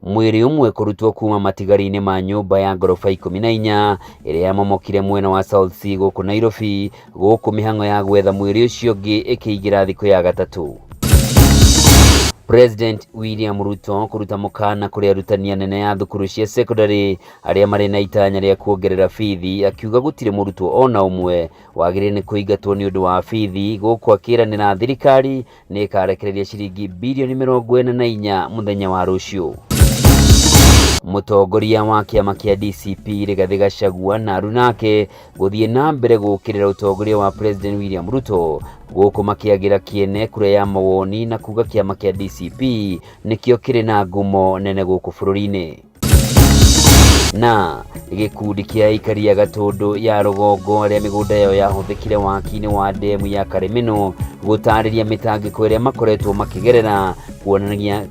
Mwĩrĩ ũmwe kũrutwo kuma matigari-inĩ ma nyũmba ya ngoroba 14 ĩrĩa yamomokire mwena wa South C gũkũ Nairobi, gũkũ mĩhang'o ya gwetha mwĩrĩ ũcio ũngĩ ĩkĩingĩra thikũ ya gatatũ. President William Ruto kũruta mũkana kũrĩ arutani anene a thukuru cia secondary arĩa marĩ na itanya rĩa kuongerera bithi, akiuga gũtirĩ mũrutwo ona ũmwe wagĩrĩire nĩ kũingatwo nĩ ũndũ wa bithi, gũkũ akĩranĩra thirikari nĩ ĩkarekereria ciringi birioni 44 mũthenya wa rũciũ. Mũtongoria wa kĩama kĩa DCP Rigathĩ Gachagua na aruna ake gũthiĩ na mbere gũũkĩrĩra ũtongoria wa President William Ruto, gũkũ makĩagĩra kĩene kura ya mawoni na kuga kĩama kĩa DCP nĩkĩo kĩrĩ na ngumo nene gũkũ bũrũri-inĩ. Na gĩkundi kĩa aikari a Gatũndũ ya rũgongo arĩa mĩgũnda yao yahũthĩkire waki-inĩ wa ndemu ya Karĩmĩnũ gũtarĩria mĩtangĩko ĩrĩa makoretwo makĩgerera, kuonania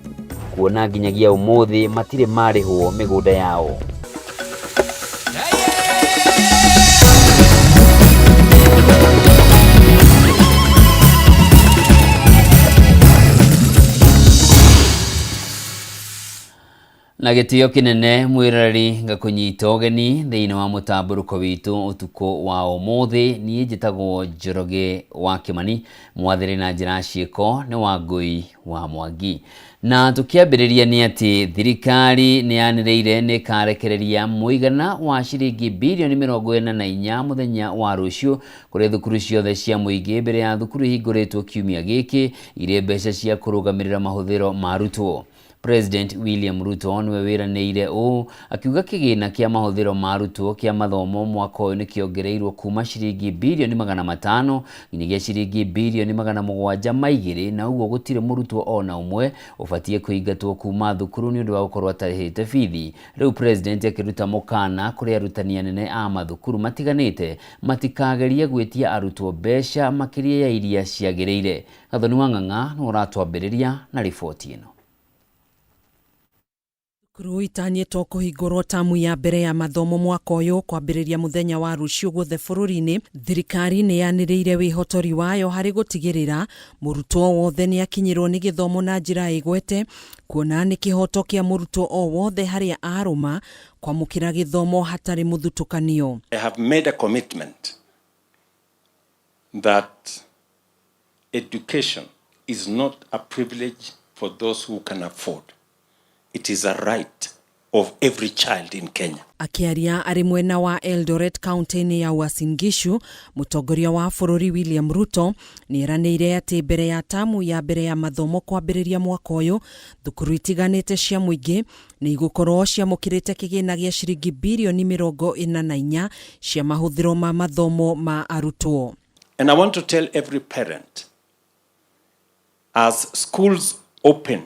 kuona nginyagia ũmũthĩ matirĩ marĩhwo mĩgũnda yao. Na gĩtĩo kĩnene mwĩroreri, ngakũnyita ũgeni thĩinĩ wa mũtambũrũko witũ ũtukũ wa ũmũthĩ. Niĩ njĩtagwo Njoroge wa Kĩmani, mwathĩrĩ na njĩra ciĩko nĩ Wangũi wa Mwangi. Na tũkĩambĩrĩria nĩ atĩ thirikari nĩ yanĩrĩire nĩ ĩkarekereria mũigana wa ciringi birioni 44 mũthenya wa rũciũ kũrĩ thukuru ciothe cia mũingĩ mbere ya thukuru ihingũrĩtwo kiumia gĩkĩ, irĩ mbeca cia kũrũgamĩrĩra mahũthĩro ma arutwo. President William Ruto nĩwe wĩranĩire ũũ, akiuga kĩgĩna kĩa mahũthĩro ma arutwo kĩa mathomo mwaka ũyũ nĩ kĩongereirwo kuma ciringi birioni 500 nginyagia ciringi birioni 702, na ũguo gũtirĩ mũrutwo ona ũmwe ũbatiĩ kũingatwo kuma thukuru nĩ ũndũ wa gũkorwo atarĩhĩte bithi. Rĩu President akĩruta mũkana kũrĩ arutani anene a mathukuru matiganĩte matikagerie gwĩtia arutwo mbeca makĩria ya iria ciagĩrĩire. Gathoni wa Ng'ang'a nĩwe ũratwambĩrĩria na riboti ĩno. Thukuru itanyĩtwo kũhingũrwo tamu ya mbere ya mathomo mwaka ũyũ kwambĩrĩria mũthenya wa rũciũ guothe bũrũri-inĩ. Thirikari nĩ yanĩrĩire wĩhotori wayo harĩ gũtigĩrĩra mũrutwo wothe nĩ akinyĩrwo nĩ gĩthomo na njĩra ĩgwete, kuona nĩ kĩhoto kĩa mũrutwo o wothe harĩa arũma kwamũkĩra gĩthomo hatarĩ mũthutũkanio. I have made a commitment that education is not a privilege for those who can afford. It is a right of every child in Kenya. Akĩaria arĩ mwena wa Eldoret kaunti-inĩ ya Uasin Gishu, mũtongoria wa bũrũri William Ruto nĩ eranĩire atĩ mbere ya tamu ya mbere ya mathomo kwambĩrĩria mwaka ũyũ, thukuru itiganĩte cia mũingĩ nĩ igũkorwo ciamũkĩrĩte kĩgĩna gĩa ciringi birioni 44 cia mahũthĩro ma mathomo ma arutwo. And I want to tell every parent, as schools open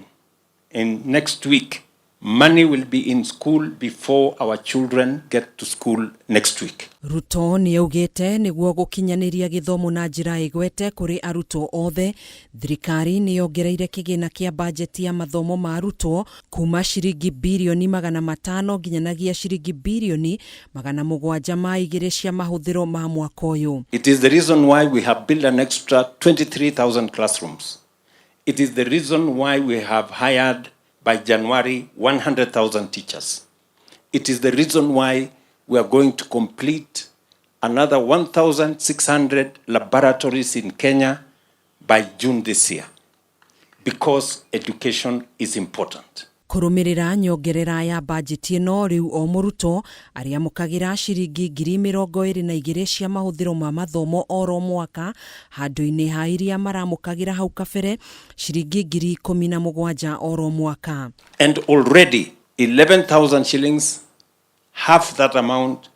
in next week, money will be in school before our children get to school next week. Ruto nĩ augĩte nĩguo gũkinyanĩria gĩthomo na njĩra ĩgwete kũrĩ arutwo othe, thirikari nĩ yongereire kĩgĩna kĩa bajeti ya mathomo ma arutwo kuma ciringi birioni 500 nginyanagia ciringi birioni 702 cia mahũthĩro ma mwaka ũyũ. It is the reason why we have built an extra 23,000 classrooms. It is the reason why we have hired by January 100,000 teachers. It is the reason why we are going to complete another 1,600 laboratories in Kenya by June this year, because education is important. Kũrũmĩrĩra nyongerera ya bajeti ĩno, rĩu o mũrutwo arĩamũkagĩra ciringi 22,000 cia mahũthĩro ma mathomo oro mwaka, handũ-inĩ ha iria maramũkagĩra hau kabere ciringi 17,000 oro mwaka. And already 11,000 shillings, half that amount,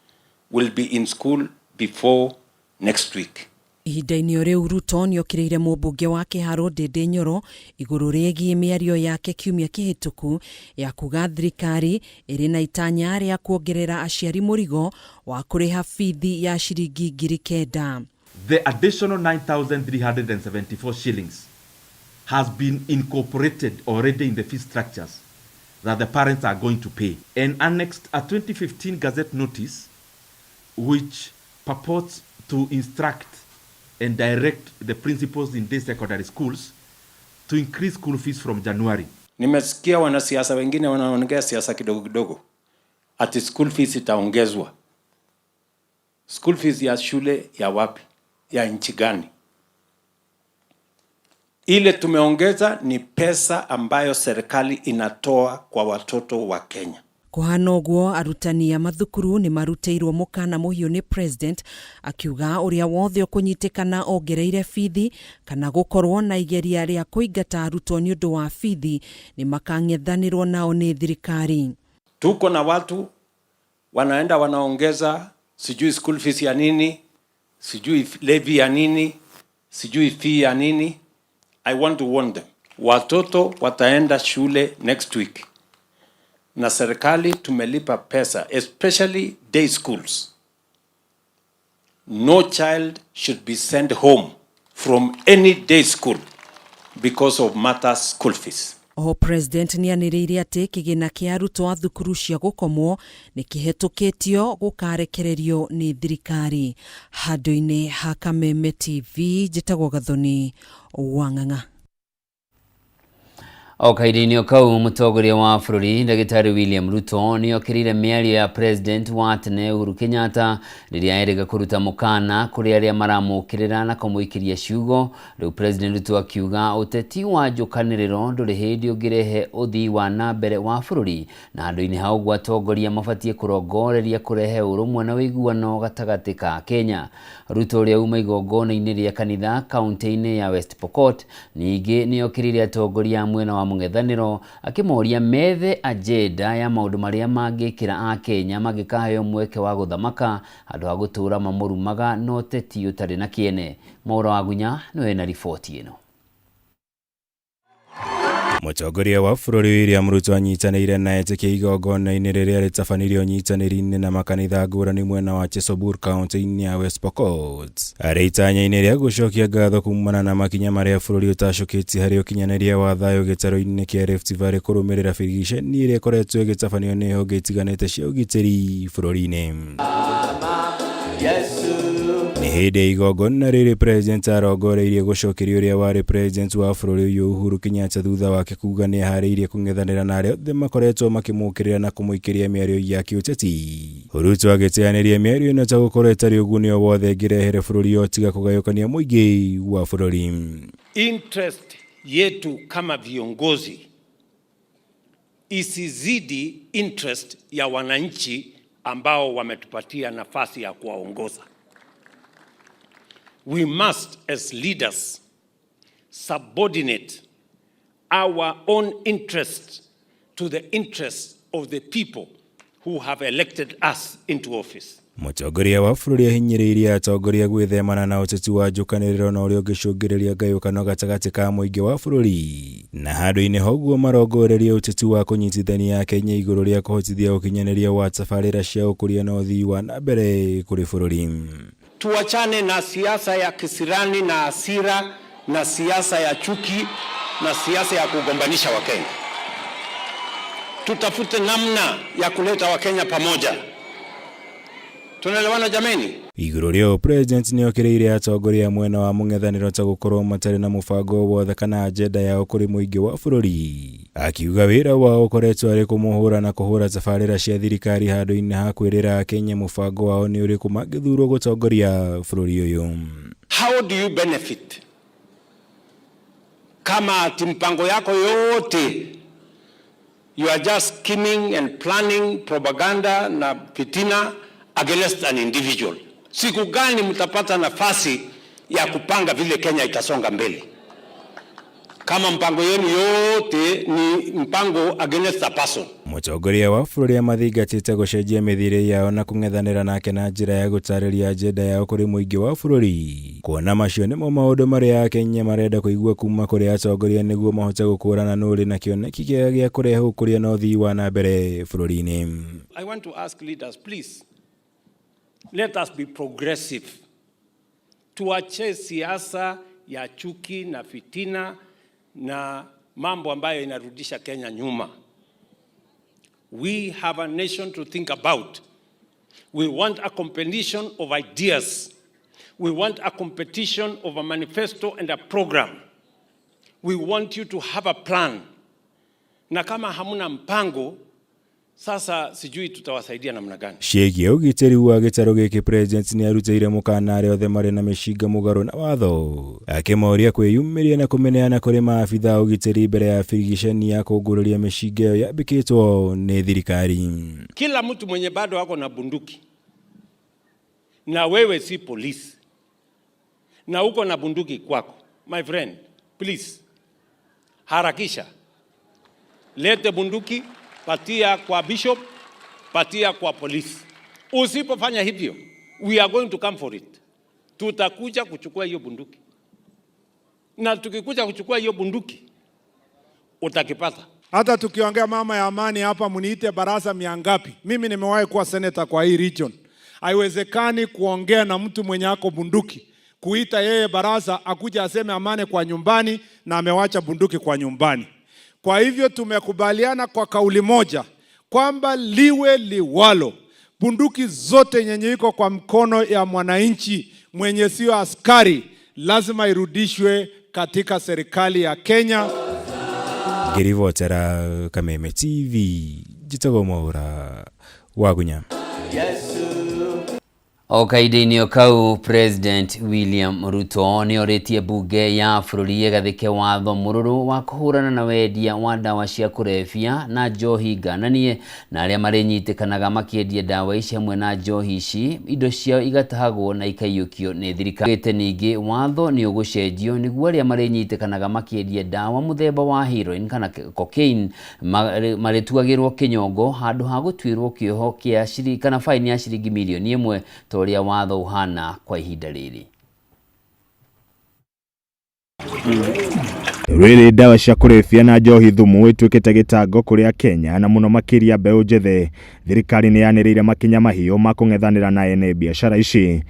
will be in school before next week. Ihinda-inĩ o rĩu, Ruto nĩ okĩrĩire mũmbunge wa Kĩharũ Ndindi Nyoro igũrũ rĩgiĩ mĩario yake kiumia kĩhĩtũku ya kuga thirikari ĩrĩ na itanya rĩa kuongerera aciari mũrigo wa kũrĩha bithi ya ciringi 9,000. The additional 9,374 shillings has been incorporated already in the fee structures that the parents are going to pay, and annexed a 2015 Gazette notice which purports to instruct and direct the principals in these secondary schools to increase school fees from January. Nimesikia wanasiasa wengine wanaongea siasa kidogo kidogo, ati school fees itaongezwa. School fees ya shule ya wapi? Ya nchi gani? Ile tumeongeza ni pesa ambayo serikali inatoa kwa watoto wa Kenya. Kũhana ũguo, arutani a mathukuru nĩ marutĩirwo mũkana mũhiũ nĩ president, akiuga ũrĩa wothe ũkũnyitĩkana ongereire bithi kana gũkorwo na igeria rĩa kũingata arutwo nĩ ũndũ wa bithi nĩ makang'ethanĩrwo nao nĩ thirikari. Tuko na watu wanaenda wanaongeza sijui school fees ya nini, sijui levy ya nini, sijui fee ya nini. I want to warn them. Watoto wataenda shule next week, na serikali tumelipa pesa, especially day schools. No child should be sent home from any day school because of matters school fees. Oho president nĩ anĩrĩire atĩ kĩgĩna kĩa arutwo a thukuru cia gũkomwo nĩ kĩhetũkĩtio gũkarekererio nĩ thirikari. Handũ-inĩ ha Kameme TV, njĩtagwo Gathoni Wang'ang'a. O kahinda-inĩ o kau, mũtongoria wa bũrũri Ndagĩtarĩ William Ruto nĩ okĩrĩire mĩario ya president wa tene Uhuru Kenyatta rĩrĩa erĩga kũruta mũkana kũrĩ arĩa maramũkĩrĩra na kũmũikĩria ciugo. Rĩu President Ruto akiuga ũteti wa njũkanĩrĩro ndũrĩ hĩndĩ ũngĩrehe ũthii wa na mbere wa bũrũri, na handũ-inĩ ha ũguo atongoria mabatiĩ kũrongoreria kũrehe ũrũmwe na ũiguano gatagatĩ ka Kenya. Ruto, ũrĩa uma igongona-inĩ rĩa kanitha kaunti-inĩ ya West Pokot, ningĩ nĩ okĩrĩire atongoria a mwena wa mũng'ethanĩro, akĩmoria methe agenda ya maũndũ marĩa mangĩkĩra Akenya mangĩkaheo mweke wa gũthamaka, handũ ha gũtũũra mamũrumaga na ũteti ũtarĩ na kĩene. Maũra wa Gunya nĩwe na riboti ĩno. Mũtongoria wa bũrũri William Ruto anyitanĩire na etĩkia igongona-inĩ rĩrĩa rĩtabanirio ũnyitanĩri-inĩ na makanitha ngũrani mwena wa Chesobur, kaunti-inĩ ya West Pokot, arĩ itanya-inĩ rĩa gũcokia ngatho kumana na makinya marĩa bũrũri ũtacũkĩtie harĩ ũkinyanĩria wa thayũ gĩtarũ-inĩ kĩa Rift Valley, kũrũmĩrĩra birigiceni ĩrĩa ĩkoretwo ĩgĩtabanio nĩ honge itiganĩte cia ũgitĩri bũrũri-inĩ. Nĩ hĩndĩ ya igongona rĩrĩ president arongoreirie gũcokeria ũrĩa warĩ president wa bũrũri ũyũ Uhuru Kenyatta, thutha wake kuga nĩ aharĩirie kũng'ethanĩra na arĩa othe makoretwo makĩmũkĩrĩra na kũmũikĩria mĩario ya kĩũteti. Ruto agĩteanĩria mĩario ĩno ta gũkorwo ĩtarĩ ũguni o wothe ĩngĩrehere bũrũri o tiga kũgayũkania mũingĩ wa bũrũri. Interest yetu kama viongozi isizidi interest ya wananchi ambao wametupatia nafasi ya kuwaongoza. We must, as leaders, subordinate our own interests to the interests of the people who have elected us into office. Mũtongoria wa bũrũri ahinyĩrĩirie atongoria gwĩthemana na ũteti wa njũkanĩrĩro na ũrĩa ũngĩcũngĩrĩria ngayũkano gatagatĩ ka mũingĩ wa bũrũri, na handũ-inĩ ha ũguo marongorerie ũteti wa kũnyitithania Akenya igũrũ rĩa kũhotithia ũkinyanĩria wa tabarĩra cia ũkũria na ũthii wa na mbere kũrĩ bũrũri. Tuachane na siasa ya kisirani na hasira na siasa ya chuki na siasa ya kugombanisha Wakenya. Tutafute namna ya kuleta Wakenya pamoja. Tunaelewana, jameni? Igũrũ rĩa ũũ, president nĩokĩrĩire atongoria a mwena wa mũng'ethanĩro ta gũkorwo matarĩ na mũbango wothe kana agenda yao kũrĩ mũingĩ wa bũrũri, akiuga wĩra wao ũkoretwo arĩ kũmũhũra na kũhũra tabarĩra cia thirikari handũ-inĩ ha kwĩrĩra Akenya mũbango wao nĩ ũrĩkũ mangĩthurwo gũtongoria bũrũri ũyũ. How do you benefit kama ati mpango yako yote you are just scheming and planning propaganda na fitina against an individual? Siku gani mtapata nafasi ya kupanga vile Kenya itasonga mbele kama mpango yenu yote ni mpango against a person? Mũtongoria wa bũrũri amathingatĩte gũcenjia mĩthiĩre yao na kũng'ethanĩra nake na njĩra ya gũtarĩria agenda yao kũrĩ mũingĩ wa bũrũri, kuona macio nĩmo maũndũ marĩa Akenya marenda kũigua kuma kũrĩ atongoria nĩguo mahote gũkũrana nũ ũrĩ na kĩoneki kĩega gĩa kũrehe ũkũria na ũthii wa na mbere bũrũri-inĩ. I want to ask leaders, please, let us be progressive. Tuache siasa ya chuki na fitina na mambo ambayo inarudisha Kenya nyuma. We have a nation to think about. We want a competition of ideas. We want a competition of a manifesto and a program. We want you to have a plan. Na kama hamuna mpango, sasa sijui tutawasaidia namna gani. Ciĩgiĩ ũgitĩri wa gĩtarũ gĩkĩ, President nĩarutĩire mũkana arĩa othe marĩ na mĩcinga mũgarũ na watho, akĩmoria kwĩyumĩria na kũmĩneana kũrĩ maabitha a ũgitĩri mbere ya birigiceni ya kũngũrũria mĩcinga ĩyo yambĩkĩtwo nĩ thirikari. Kila mtu mwenye bado ako na bunduki na wewe si polisi na uko na bunduki kwako, my friend, please harakisha, lete bunduki, patia kwa bishop, patia kwa polisi. Usipofanya hivyo, we are going to come for it. Tutakuja kuchukua hiyo bunduki, na tukikuja kuchukua hiyo bunduki utakipata. Hata tukiongea mama ya amani hapa, mniite barasa mia ngapi? Mimi nimewahi kuwa senator kwa hii region. Haiwezekani kuongea na mtu mwenye ako bunduki, kuita yeye barasa akuja aseme amani kwa nyumbani na amewacha bunduki kwa nyumbani. Kwa hivyo tumekubaliana kwa kauli moja kwamba liwe liwalo, bunduki zote yenye iko kwa mkono ya mwananchi mwenye sio askari lazima irudishwe katika serikali ya Kenya. Ngĩribotera Kameme TV, njĩtagwo Mwaũra Wagunya. O kahinda-inĩ o kau, President William Ruto nĩ orĩtie mbunge ya bũrũri ĩgathĩke watho mũrũrũ wa kũhũrana na wendia wa ndawa cia kũrebia na njohi ngananie, na arĩa marĩnyitĩkanaga makĩendia ndawa ici hamwe na njohi ici, indo ciao igatahagwo na ikaiyũkio nĩ thirikari. Ugĩte ningĩ watho nĩ ũgũcenjio nĩguo arĩa marĩnyitĩkanaga makĩendia ndawa mũthemba wa heroin kana cocaine marĩtuagĩrwo kĩnyongo handũ ha gũtuĩrwo kĩoho kĩa ciringi kana faini ya ciringi mirioni 1 ta ũrĩa watho ũhana kwa ihinda rĩrĩ. Rĩrĩ ndawa cia kũrebia na njohi thumu ĩtuĩkĩte gĩtango kũrĩ Akenya na mũno makĩria mbeũ njĩthĩ, thirikari nĩ yanĩrĩire makinya mahiũ ma kũng'ethanĩra na ene biacara ici.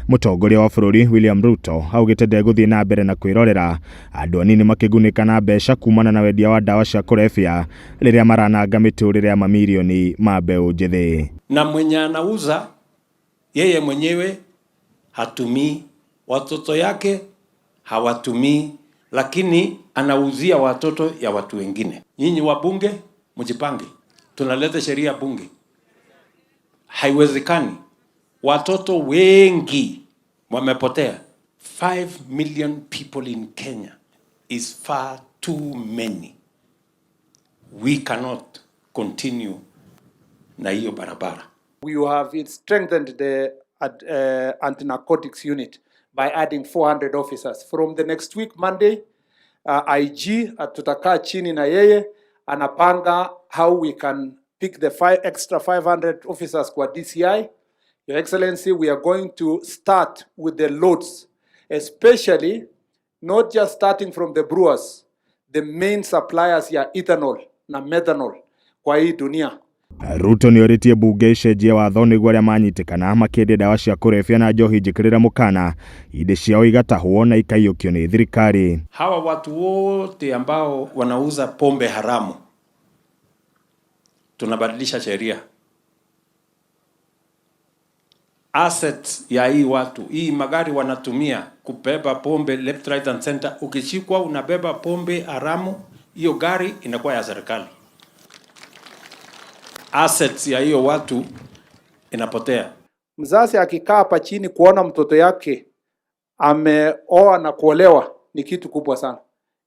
Mũtongoria wa bũrũri William Ruto augĩte ndegũthiĩ na mbere na kwĩrorera andũ anini makĩgunĩka na mbeca kumana na wendia wa ndawa cia kũrebia rĩrĩa marananga mĩtũrĩre ya mamirioni ma mbeũ njĩthĩ. Na mwenye anauza yeye mwenyewe hatumii, watoto yake hawatumii, lakini anauzia watoto ya watu wengine. Nyinyi wabunge mjipange, tunaleta sheria bunge. Haiwezekani, watoto wengi wamepotea. 5 million people in Kenya is far too many. We cannot continue na hiyo barabara. We have strengthened the anti-narcotics unit by adding 400 officers. From the next week, Monday, IG tutakaa chini na yeye anapanga how we can pick the extra 500 officers kwa DCI. Your Excellency, we are going to start with the loads, especially not just starting from the brewers, the main suppliers ya ethanol na methanol kwa hii dunia. Ruto nĩ orĩtie bunge icenjie watho nĩguo arĩa manyitĩkana makĩendia ndawa cia kũrebia na njohi njĩkĩrĩre mũkana indo ciao igatahwo na ikaiyũkio nĩ thirikari. Hawa watu wote ambao wanauza pombe haramu, tunabadilisha sheria. Assets ya hii watu, hii magari wanatumia kubeba pombe left, right and center. Ukishikwa unabeba pombe haramu, hiyo gari inakuwa ya serikali. Assets ya hiyo watu inapotea. Mzazi akikaa hapa chini kuona mtoto yake ameoa na kuolewa ni kitu kubwa sana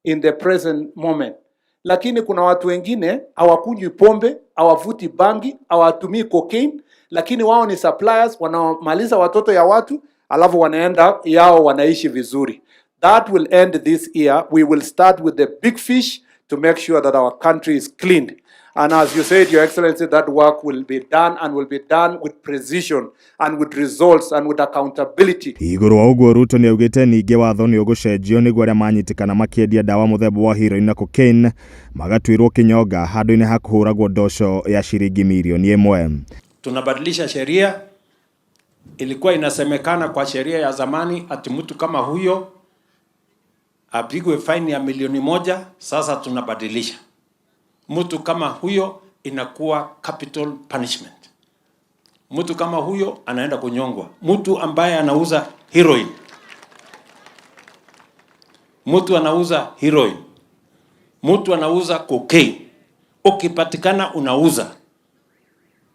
in the present moment, lakini kuna watu wengine hawakunywi pombe, hawavuti bangi, hawatumii cocaine, lakini wao ni suppliers, wanamaliza watoto ya watu alafu wanaenda yao wanaishi vizuri. That will end this year. We will start with the big fish to make sure that our country is cleaned. And as you said, Your Excellency, that work will be done and will be done with precision and with results and with accountability. Igũrũ wa ũguo, Ruto nĩ augĩte ningĩ watho nĩ ũgũcenjio nĩguo arĩa manyitĩkana makĩendia ndawa mũthemba wa heroin na cocaine magatuĩrwo kĩnyonga handũ-inĩ ha kũhũragwo ndoco ya ciringi mirioni 1. Tunabadilisha sheria. Ilikuwa inasemekana kwa sheria ya zamani ati mtu kama huyo apigwe faini ya milioni 1. Sasa tunabadilisha, mtu kama huyo inakuwa capital punishment. Mtu kama huyo anaenda kunyongwa. Mtu ambaye anauza heroin, mtu anauza heroin Mtu anauza cocaine, ukipatikana unauza.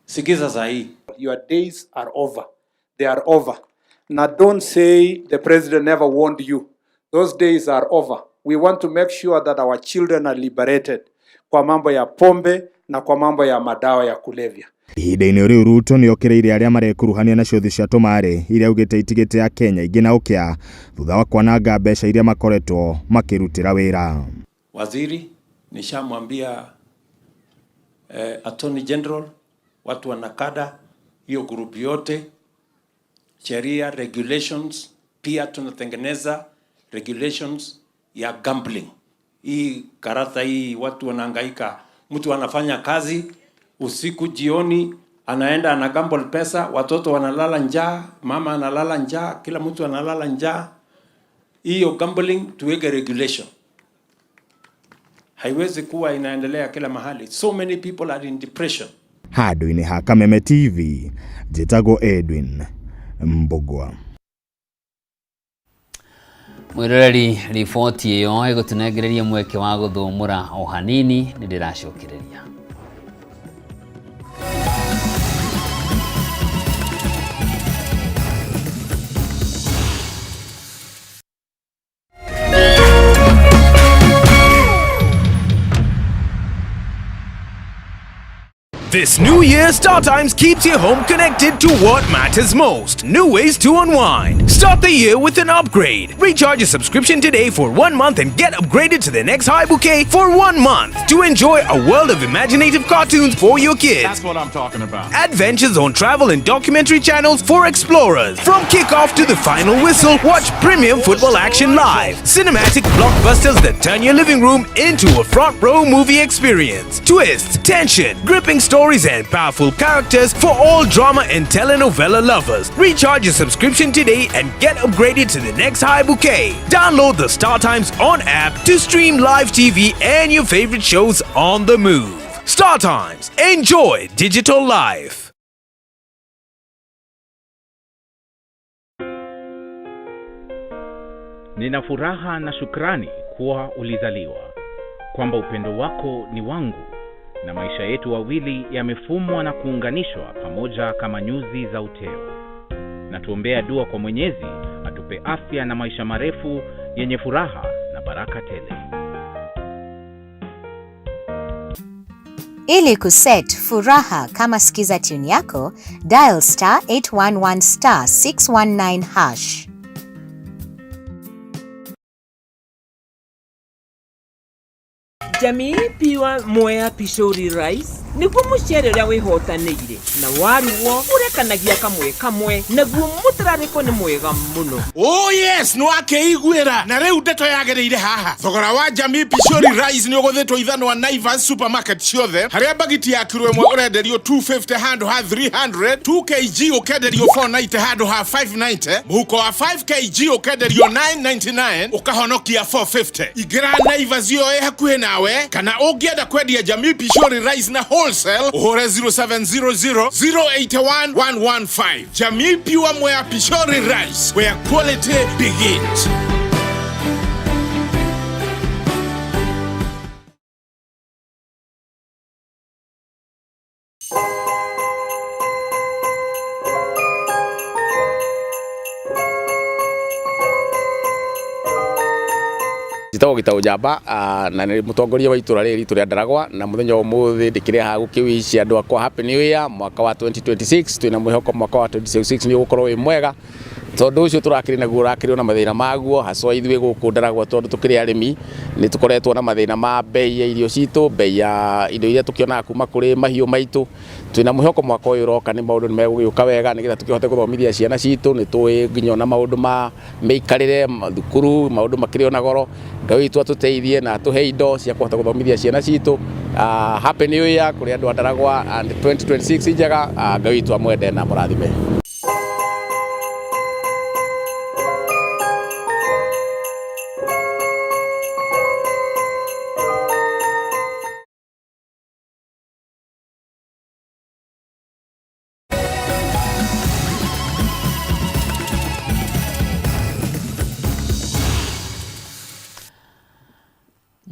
Sikiza saa hii. Your days are over. They are over. Now don't say the president never warned you. Those days are over. We want to make sure that our children are liberated kwa mambo ya pombe na kwa mambo ya madawa ya kulevya. Ihinda-inĩ rĩu Ruto nĩ okĩrĩire arĩa marekuruhania na ciũthi cia tũmarĩ iria augĩte itigĩte Akenya aingĩ na ũkĩa thutha wa kwananga mbeca iria makoretwo makĩrutĩra wĩra. Waziri nishamwambia, Attorney General, watu wa NACADA, hiyo group yote, sheria regulations, pia tunatengeneza regulations ya gambling. Hii karata hii watu wanahangaika, mtu anafanya kazi usiku, jioni anaenda ana gamble pesa, watoto wanalala njaa, mama analala njaa, kila mtu analala njaa. Hiyo gambling tuweke regulation. Haiwezi kuwa inaendelea kila mahali. So many people are in depression. Handũ-inĩ ha Kameme TV, njĩtagwo Edwin Mbugua. Mwiroreri, riboti ĩyo ĩgũtũnengereria mweke wa gũthũmũra o hanini, nĩ ndĩracokereria. This new year, StarTimes keeps your home connected to what matters most. New ways to unwind. Start the year with an upgrade. Recharge your subscription today for 1 month and get upgraded to the next high bouquet for 1 month to enjoy a world of imaginative cartoons for your kids. That's what I'm talking about. Adventures on travel and documentary channels for explorers. From kickoff to the final whistle, watch premium football action live. Cinematic blockbusters that turn your living room into a front row movie experience. Twists, tension, gripping stories, and powerful characters for all drama and telenovela lovers. Recharge your subscription today and get upgraded to the next high bouquet. Download the StarTimes On app to stream live TV and your favorite shows on the move. StarTimes. Enjoy digital life. Nina furaha na shukrani kuwa ulizaliwa, kwamba upendo wako ni wangu na maisha yetu wawili yamefumwa na kuunganishwa pamoja kama nyuzi za uteo. Na tuombea dua kwa Mwenyezi atupe afya na maisha marefu yenye furaha na baraka tele. Ili kuset furaha kama skiza tune yako, dial *811*619#. Jamii Pure Mwea Pishori Rice nĩguo mũcere ũrĩa wĩhotanĩire na warugwo ũrekanagia kamwe kamwe, naguo mũtararĩko nĩ mwega mũno. Oh yes, nĩ wakĩiguĩra na rĩu ndeto yagĩrĩire haha. Thogora wa Jamii Pishori Rice nĩ ũgũthĩtwo ithanwa Naivas supermarket ciothe, harĩa bagiti ya kiro ĩmwe ũrenderio 250 handũ ha 300, 2 kg ũkenderio 490 handũ ha 590, mũhuko wa 5 kg ũkenderio 999, ũkahonokia 450. Ingĩra Naivas ĩyo ĩ hakuhĩ nawe, kana ũngĩenda kwendia Jamii Pishori Rice na wholesale, ũhũre 0700 081 115. Jamii Pure Mwea Pishori Rice, where quality begins. Njĩtagwo Gĩtaũ Njamba, na nĩ mũtongoria wa itũra rĩrĩ ritũ rĩa Ndaragwa, na mũthenya wa ũmũthĩ ndĩkĩrĩ haha gũkĩwish andũ akwa Happy New Year mwaka wa 2026. Twĩna mwĩhoko mwaka wa 2026 nĩ ũgũkorwo wĩ mwega, tondũ ũcio tũrakĩrĩ naguo ũrakĩrĩ na mathĩna maguo, haswa ithuĩ gũkũ Ndaragwa, tondũ tũkĩrĩ arĩmi nĩ tũkoretwo na mathĩna ma bei ya irio citũ, bei ya indo iria tũkĩonaga kuma kũrĩ mahiũ maitũ. Twĩna mwĩhoko mwaka ũyũ ũroka nĩ maũndũ nĩ megũgĩũka wega, nĩgetha tũkĩhote gũthomithia ciana citũ. Nĩ tũĩ nginya ona maũndũ ma mĩikarĩre thukuru, maũndũ makĩrĩ ona goro. Ngai witũ atũteithie na atũhe indo cia kũhota gũthomithia ciana citũ. Happy New Year kũrĩ andũ a Ndaragwa and 2026 njega. Ngai witũ amwende na mũrathime.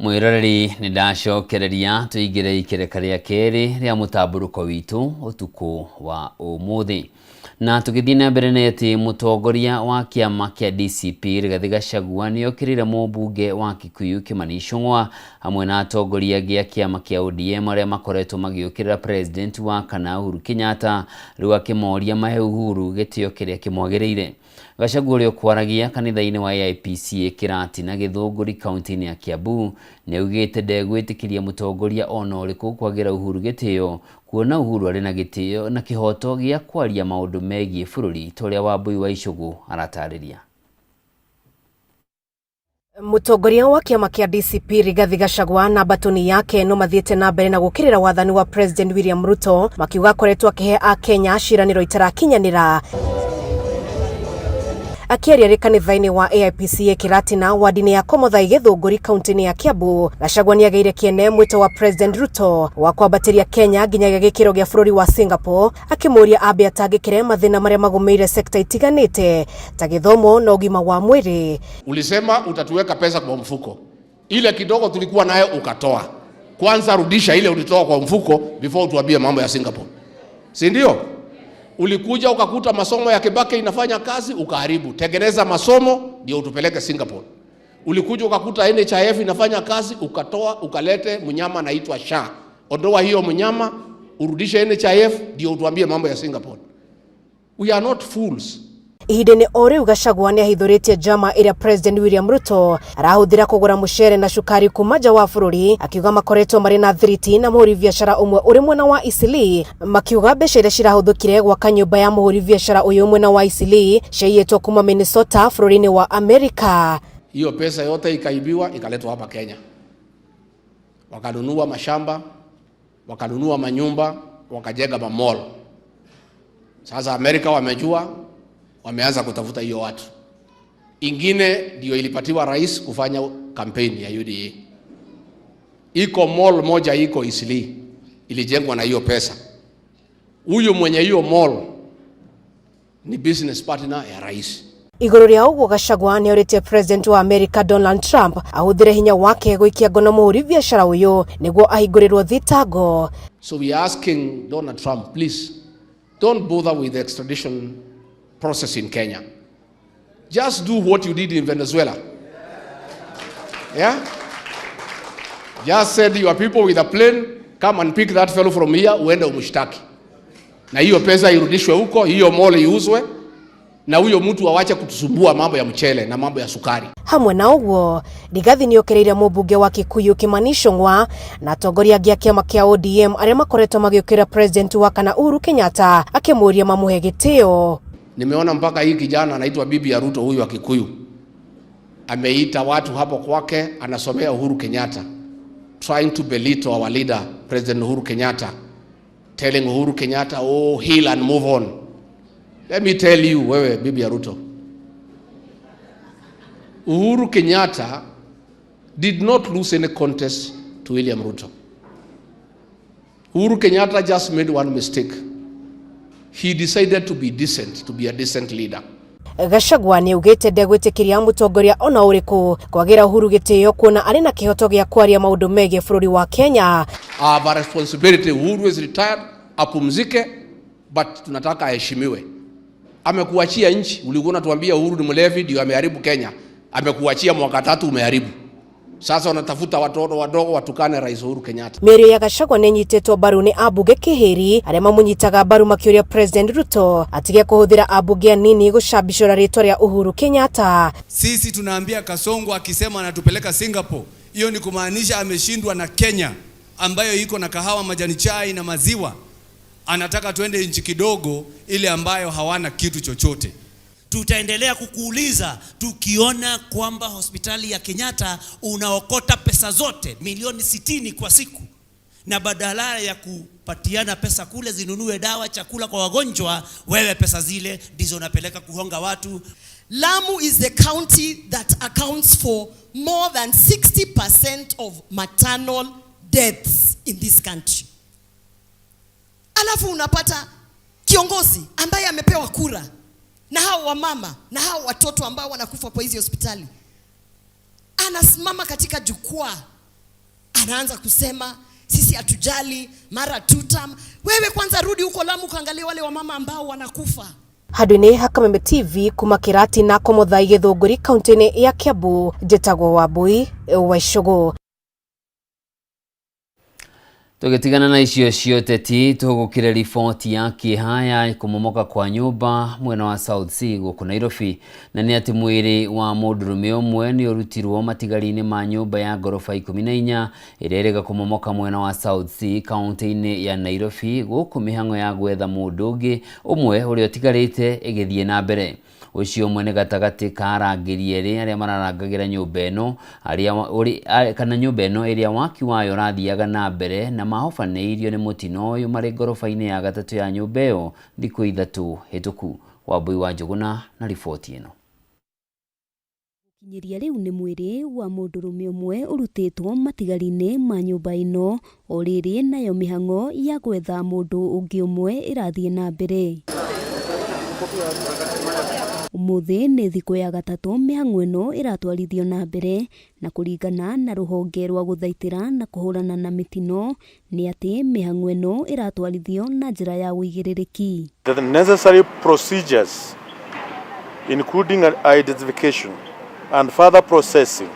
Mwiroreri, nĩ ndacokereria tũingĩre ikereka rĩa kerĩ rĩa mũtambũrũko witũ ũtukũ wa ũmũthĩ, na tũgĩthiĩ na mbere nĩ atĩ mũtongoria wa kĩama kĩa DCP Rigathĩ Gachagua nĩ okĩrĩire mũmbunge wa Kikuyu Kimani Ichung'wa hamwe na atongoria angĩ a kĩama kĩa ODM arĩa makoretwo magĩũkĩrĩra president wa kana Uhuru Kenyatta, rĩu akĩmoria mahe Uhuru gĩtĩo kĩrĩa kĩmwagĩrĩire. Gachagua, ũrĩa ũkwaragia kanitha-inĩ wa AIPCA Kĩratina Gĩthũngũri kaunti-inĩ ya Kiambu, nĩ augĩte ndegwĩtĩkĩria mũtongoria ona ũrĩkũ kwagĩra Uhuru gĩtĩo, kuona Uhuru arĩ na gĩtĩo na kĩhoto gĩa kwaria maũndũ megiĩ bũrũri, ta ũrĩa Wambui wa Icũgũ aratarĩria. Mũtongoria wa kĩama kĩa DCP Rigathi Gachagua na mbatoni yake no mathiĩte na mbere na gũkĩrĩra wathani wa President William Ruto, makiuga akoretwo akĩhe akenya ciĩranĩro itarakinyanĩra. Akĩaria rĩ kanitha-inĩ wa AIPCA Kĩratina, wadi-inĩ ya Komothai Gĩthũngũri, kaunti-inĩ ya Kiambu, Gachagua nĩagĩire kĩene mwĩto wa President Ruto wa kwambatĩria Kenya nginyagia gĩkĩro gĩa bũrũri wa Singapore, akĩmũria ambe atangĩkĩre mathĩna marĩa magũmĩire sekta itiganĩte ta gĩthomo na ũgima wa mwĩrĩ. Ulisema utatuweka pesa kwa mfuko, ile kidogo tulikuwa nayo ukatoa. Kwanza rudisha ile ulitoa kwa mfuko before utuambie mambo ya Singapore, si ndio? Ulikuja ukakuta masomo ya Kibaki inafanya kazi, ukaharibu. Tengeneza masomo ndio utupeleke Singapore. Ulikuja ukakuta NHIF inafanya kazi, ukatoa, ukalete mnyama anaitwa SHA. Ondoa hiyo mnyama, urudishe NHIF ndio utuambie mambo ya Singapore. We are not fools. Ihinda-inĩ o rĩu, Gachagua nĩ ahithũrĩtie njama ĩrĩa President William Ruto arahũthĩra kũgũra mũcere na cukari kuma nja wa bũrũri, akiuga makoretwo marĩ na thiriti na mũhũri biacara ũmwe ũrĩ mwena wa Eastleigh, makiuga mbeca iria cirahũthĩkire gwaka nyũmba ya mũhũri biacara ũyũ mwena wa Eastleigh ciaiyĩtwo kuma Minnesota bũrũri-inĩ wa Amerika. Hiyo pesa yote ikaibiwa ikaletwa hapa Kenya, wakanunua mashamba, wakanunua manyumba, wakajenga mamall. Sasa Amerika wamejua, wameanza kutafuta hiyo watu. Ingine ndio ilipatiwa rais kufanya kampeni ya UDA. Iko mall moja iko Eastleigh, ilijengwa na hiyo pesa. Huyu mwenye hiyo mall ni business partner ya rais. Igũrũ rĩa ũguo, Gachagua nĩ orĩtie President wa America Donald Trump ahũthĩre hinya wake gũikia ngono mũhũri biacara ũyũ nĩguo ahingũrĩrwo thitango. So we are asking Donald Trump, please don't bother with the extradition process in Kenya. Just do what you did in Venezuela. Yeah? Just send your people with a plane, come and pick that fellow from here, uende umshtaki. Na hiyo pesa irudishwe huko, hiyo mall iuzwe, na huyo mtu awache kutusumbua mambo ya mchele na mambo ya sukari. Hamwe na ũguo, Rigathi nĩokĩrĩire mũmbunge wa Kikuyu Kimani Ichung'wa na atongoria angĩ a kĩama kĩa ODM arĩa makoretwo magĩũkĩrĩra President wa kana Uhuru Kenyatta, akĩmũria mamũhe gĩtĩo. Nimeona mpaka hii kijana anaitwa bibi ya Ruto, huyu wa Kikuyu, ameita watu hapo kwake, anasomea Uhuru Kenyatta, trying to belittle our leader President Uhuru Kenyatta, telling Uhuru Kenyatta, "Oh, heal and move on." Let me tell you, wewe bibi ya Ruto, Uhuru Kenyatta did not lose any contest to William Ruto. Uhuru Kenyatta just made one mistake. He decided to be decent, to be a decent leader. Gachagua nĩ augĩte ndegwĩtĩkĩria mũtongoria ona ũrĩkũ kwagĩra Uhuru gĩtĩo, kuona arĩ na kĩhoto gĩa kwaria maũndũ megiĩ bũrũri wa Kenya. I have a responsibility. Uhuru is retired, apumzike, but tunataka aheshimiwe. Amekuachia nchi, ulikuwa unatuambia Uhuru ni mlevi ndio ameharibu Kenya. Amekuachia mwaka 3, umeharibu. Sasa unatafuta watoto wadogo watukane Rais Uhuru Kenyatta. Mĩario ya Gachagua nĩ ĩnyitĩtwo mbaru nĩ ambunge kĩhĩri arĩa mamũnyitaga mbaru, makĩũria President Ruto atige kũhũthĩra ambunge anini gũcambicũra rĩtwa rĩa Uhuru Kenyatta. Sisi tunaambia Kasongo, akisema anatupeleka Singapore, hiyo ni kumaanisha ameshindwa na Kenya ambayo iko na kahawa, majani chai na maziwa. Anataka tuende nchi kidogo ile ambayo hawana kitu chochote. Tutaendelea kukuuliza tukiona kwamba hospitali ya Kenyatta unaokota pesa zote milioni 60 kwa siku, na badala ya kupatiana pesa kule zinunue dawa, chakula kwa wagonjwa, wewe pesa zile ndizo unapeleka kuhonga watu. Lamu is the county that accounts for more than 60% of maternal deaths in this country. Alafu unapata kiongozi ambaye amepewa kura na hao wamama na hao watoto ambao wanakufa kwa hizi hospitali, anasimama katika jukwaa Anaanza kusema sisi hatujali, mara tutam. Wewe kwanza rudi huko Lamu kaangalia wale wamama ambao wanakufa. Handũ-inĩ ha Kameme TV kuma Kĩratina Komothai Gĩthũngũri kaunti-inĩ ya Kiambu, njĩtagwo Wambui wa Icũgũ. Tũgĩtigana na icio cia ũteti, tũgũkĩre riboti ya kĩeha ya kũmomoka kwa nyũmba mwena wa South C gũkũ Nairobi, na nĩ atĩ mwĩrĩ wa mũndũrũme ũmwe nĩ ũrutirwo matigari-inĩ ma nyũmba ya ngoroba 14 ĩrĩa ĩrĩga kũmomoka mwena wa South C kaunti-inĩ ya Nairobi, gũkũ mĩhang'o ya gwetha mũndũ ũngĩ ũmwe ũrĩa ũtigarĩte ĩgĩthiĩ na mbere. Ũcio ũmwe nĩ gatagatĩ ka arangĩri erĩ arĩa mararangagĩra nyũmba ĩno arĩa kana nyũmba ĩno ĩrĩa waki wayo ũrathiaga na mbere na mahobanĩirio nĩ mũtino ũyũ marĩ ngoroba-inĩ ya gatatũ ya nyũmba ĩyo thikũ 3 hĩtũku. Wambui wa Njũgũna na riboti ĩno. Gũkinyĩria rĩu nĩ mwĩrĩ wa mũndũrũme ũmwe ũrutĩtwo matigari-inĩ ma nyũmba ĩno, o rĩrĩ nayo mĩhang'o ya gwetha mũndũ ũngĩ ũmwe ĩrathiĩ na mbere. Ũmũthĩ nĩ thikũ ya gatatũ mĩhang'o ĩno ĩratwarithio na mbere, na kũringana na rũhonge rwa gũthaitĩra na kũhũrana na mĩtino nĩ atĩ mĩhang'o ĩno ĩratwarithio na njĩra ya ũigĩrĩrĩki. The necessary procedures including identification and further processing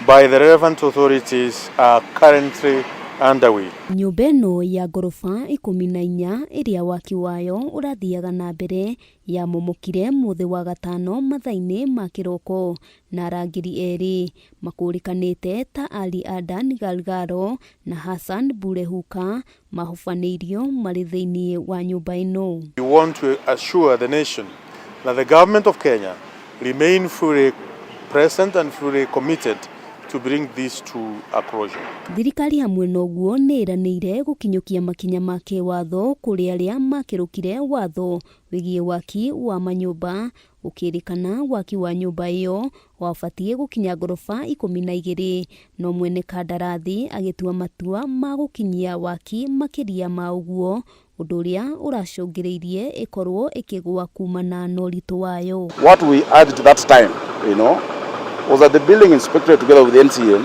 by the relevant authorities are currently underway. Nyũmba ĩno ya ngoroba 14 ĩrĩa waki wayo ũrathiaga na mbere yamomokire mũthĩ wa gatano mathaa-inĩ ma kĩroko, na arangĩri erĩ makũrĩkanĩte ta Ali Adan Galgalo na Hassan Burehuka mahobanĩirio marĩ thĩinĩ wa nyũmba ĩno. We want to assure the nation that the government of Kenya remain fully present and fully committed to bring this to a closure. Thirikari hamwe na ũguo nĩ ĩranĩire gũkinyũkia makinya ma kĩwatho kũrĩ arĩa makĩrũkire watho wĩgiĩ waki wa manyũmba, gũkĩrĩkana waki wa nyũmba ĩyo wabatiĩ gũkinya ngoroba 12, no mwene kandarathi agĩtua matua ma gũkinyia waki makĩria ma ũguo, ũndũ ũrĩa ũracũngĩrĩirie ĩkorwo ĩkĩgũa kumana na ũritũ wayo. What we urged that time, you know, was that the building inspectorate together with the NCA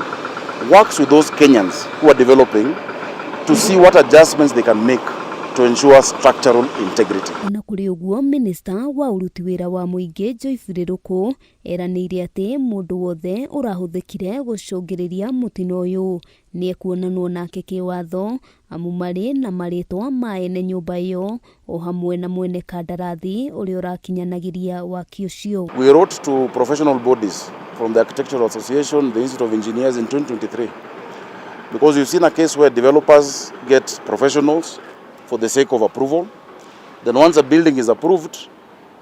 works with those Kenyans who are developing to see what adjustments they can make to ensure structural integrity. Ona kũrĩ ũguo, minista wa ũruti wĩra wa mũingĩ Joyce Ruku eranĩire atĩ mũndũ wothe ũrahũthĩkire gũcũngĩrĩria mũtino ũyũ nĩekuonanwo nake kĩwatho, amu marĩ na marĩtwa ma ene nyũmba ĩyo o hamwe na mwene kandarathi ũrĩa ũrakinyanagĩria waki ũcio. We wrote to professional bodies from the Architectural Association, the Institute of Engineers in 2023, because we've seen a case where developers get professionals for the sake of approval. Then once a building is approved,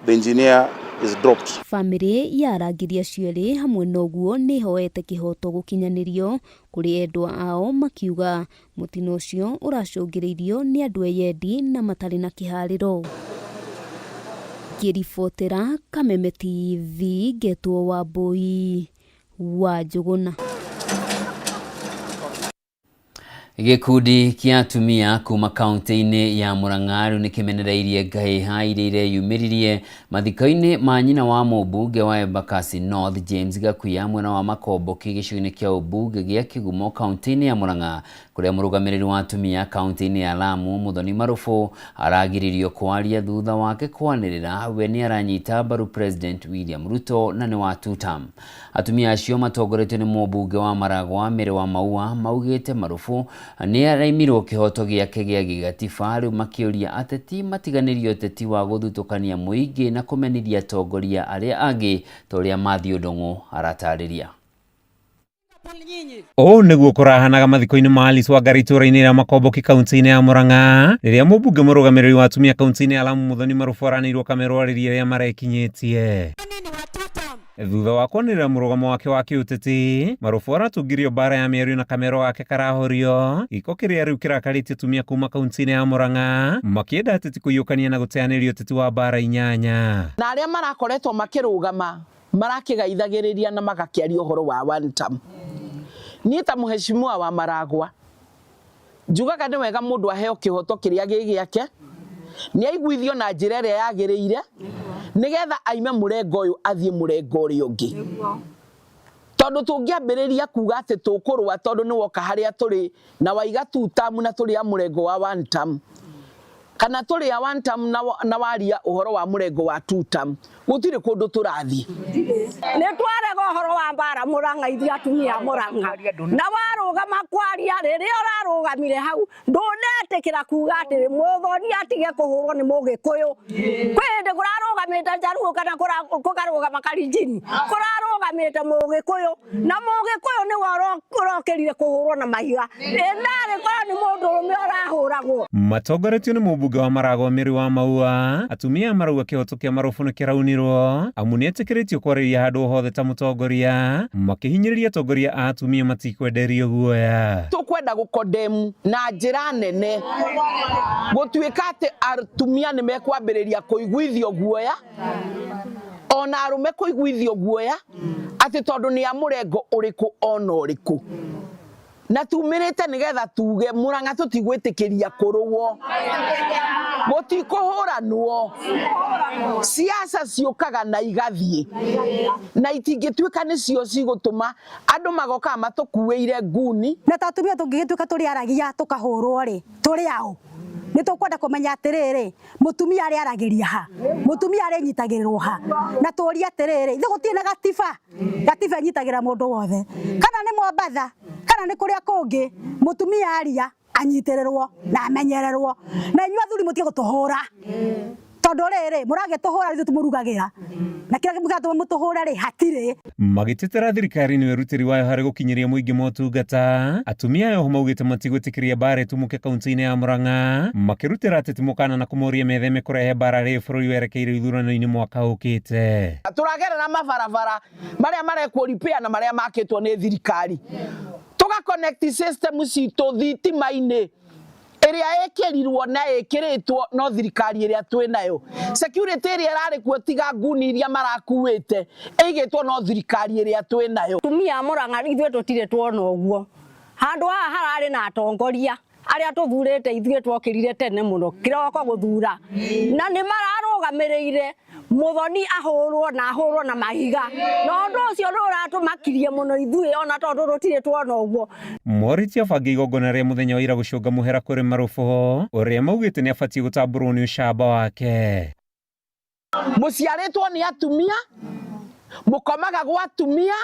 the engineer is dropped. Famĩlĩ ya arangĩri acio erĩ hamwe na ũguo nĩ ĩhoete kĩhoto gũkinyanĩrio kũrĩ endwa ao, makiuga mũtino ũcio ũracũngĩrĩirio nĩ andũ eyendi na matarĩ na kĩharĩro. Ngĩribotera Kameme TV ngetwo Wambui wa Njũgũna. Gĩkundi kĩa atumia kuma kaunti-inĩ ya Murang'a rĩu nĩkĩmenereirie ngahĩha iria ireyumĩririe mathiko-inĩ ma nyina wa mũmbunge wa Embakasi North James Gakuya mwena wa Makomboki gĩcigo-inĩ kĩa ũmbunge gĩa Kĩgumo kaunti-inĩ ya Murang'a, kũrĩa mũrũgamĩrĩri wa atumia kaunti-inĩ ya Lamu Muthoni Marubu aragiririo kwaria thutha wake kwanĩrĩra we nĩ aranyita mbaru President William Ruto na nĩ wa tutam. Atumia acio matongoretio nĩ mũmbunge wa Maragwa Mary wa Maua maugĩte Marubu nĩ araimirwo kĩhoto gĩake gĩa gĩgatiba, rĩu makĩũria ateti matiganĩrie ũteti wa gũthutũkania mũingĩ na kũmenithia atongoria arĩa angĩ ta ũrĩa Mathew Ndung'u aratarĩria. Ũũ nĩguo kũrahanaga mathiko-inĩ ma Alice Wangari itũũra-inĩ rĩa Makomboki kaunti-inĩ ya Murang'a, rĩrĩa mũmbunge mũrũgamĩrĩri wa atumia kaunti-inĩ ya Lamu Muthoni Marubu aranĩirwo kamerwo arĩrie arĩa marekinyĩtie. Thutha wa kwanĩrĩra mũrũgamo wake wa kĩũteti, Marubu aratũngirio mbara ya mĩario na kamero gake karahorio, gĩko kĩrĩa rĩu kĩrakarĩtie atumia kuma kaunti-inĩ ya Murang'a makĩenda ateti kũiyũkania na gũteanĩria ũteti wa mbara 8. Na arĩa marakoretwo makĩrũgama marakĩgaithagĩrĩria na magakĩaria ũhoro wa one term. Niĩ ta mũheshimiwa wa Maragwa njugaga nĩ wega mũndũ aheo kĩhoto kĩrĩa gĩ gĩake, nĩ aiguithio na njĩra ĩrĩa yagĩrĩire nĩgetha aime mũrengo ũyũ athiĩ mũrengo ũrĩa ũngĩ. Tondu tungiambiriria kuga ati tukurua tondu ni woka haria turi na waiga two term na turi a murengo wa one term kana turi a one term na waria uhoro wa murengo wa two term, gutiri kundu turathie. Ni twarega uhoro wa mbara Murang'a ithuĩ atumia a Murang'a, na warũgama kwaria rĩrĩa ũrarũgamire hau ndũnetĩkĩra kuga atĩrĩ Muthoni atige kũhũrwo nĩ Mũgĩkũyũ. Kwĩ hĩndĩ kũrarũgamĩte Njaruũ kana kũkarũgama Kalenjin, kũrarũgamĩte Mũgĩkũyũ, na Mũgĩkũyũ nĩwe ũrokĩrire kũhũrwo na mahiga. Ĩ narĩ korwo nĩ mũndũrũme ũrahũragwo. Matongoretio nĩ mũmbunge wa Maragwa Mary wa Maua, atumia marauga kĩhoto kĩa Marubu nĩ kĩraunirwo amu nĩetĩkĩrĩtio kwarĩria handũ hothe ta mũtongoria, makĩhinyĩrĩria atongoria a atumia matikwenderio guoya. Tukwenda gũkondemu na njĩra nene gũtuĩka atĩ atumia nĩ mekwambĩrĩria kũiguithio guoya ona arũme kũiguithio guoya atĩ tondũ nĩ a mũrengo ũrĩkũ ona ũrĩkũ, na tumĩrĩte nĩgetha tuge Murang'a tũtigwĩtĩkĩria kũrũo, gũtikũhũranwo. Siasa ciũkaga na igathiĩ na itingĩtuĩka nĩcio cigũtũma andũ magokaga matũkuĩire nguni. Na ta atumia tũngĩgĩtuĩka tũrĩaragia tũkahũrwo rĩ, tũrĩ aũ? Nĩ tũkwenda kũmenya atĩrĩrĩ, mũtumia arĩaragĩria ha, mũtumia arĩnyitagĩrĩrwo ha, na tũrie atĩrĩrĩ, ithuĩ gũtirĩ na gatiba, gatiba ĩnyitagĩra mũndũ wothe, kana nĩ Mombatha kana nĩ kũrĩa kũngĩ, mũtumia aria anyitĩrĩrwo na amenyererwo, na inyuĩ athuri mũtige gũtũhũra, tondũ rĩrĩ mũragĩtũhũra ithuĩ tũmũrugagĩra, na kĩrĩa kĩratũma mũtũhũre rĩ hatirĩ. Magĩtetera thirikari nĩ wĩrutĩri wayo harĩ gũkinyĩria mũingĩ motungata, atumia aya oho maugĩte matigwĩtĩkĩria mbara ĩtumũke kaunti-inĩ ya Murang'a, makĩrutĩra ateti mũkana na kũmoria metheme kũrehe mbara rĩrĩ bũrũri werekeire ithurano-inĩ mwaka ũkĩte. Tũragerera mabarabara marĩa marekwo repair na marĩa makĩtwo nĩ thirikari, tũga connect system citũ thitima-inĩ ĩrĩa ĩkĩrirwo na ĩkĩrĩtwo no thirikari ĩrĩa twĩ nayo. Security ĩrĩa ĩrarĩ kuo tiga nguni iria marakuĩte ĩigĩtwo no thirikari ĩrĩa twĩ nayo. Atumia a Murang'a ithuĩ tũtirĩ tuona ũguo. Handũ haha hararĩ na atongoria arĩa tũthurĩte ithuĩ twokĩrire tene mũno kĩroko gũthura, na nĩ mararũgamĩrĩire Muthoni ahũrwo na ahũrwo na mahiga, na ũndũ ũcio nĩ ũratũmakirie mũno ithuĩ ona tondũ tũtirĩ tuona ũguo. Morĩtie abangi igongona rĩa mũthenya wa ira gũcũnga mũhera kũrĩ Marubu ũrĩa maugĩte nĩ abatiĩ gũtambũrwo nĩ ũcamba wake. Mũciarĩtwo nĩ atumia, mũkomaga gwa atumia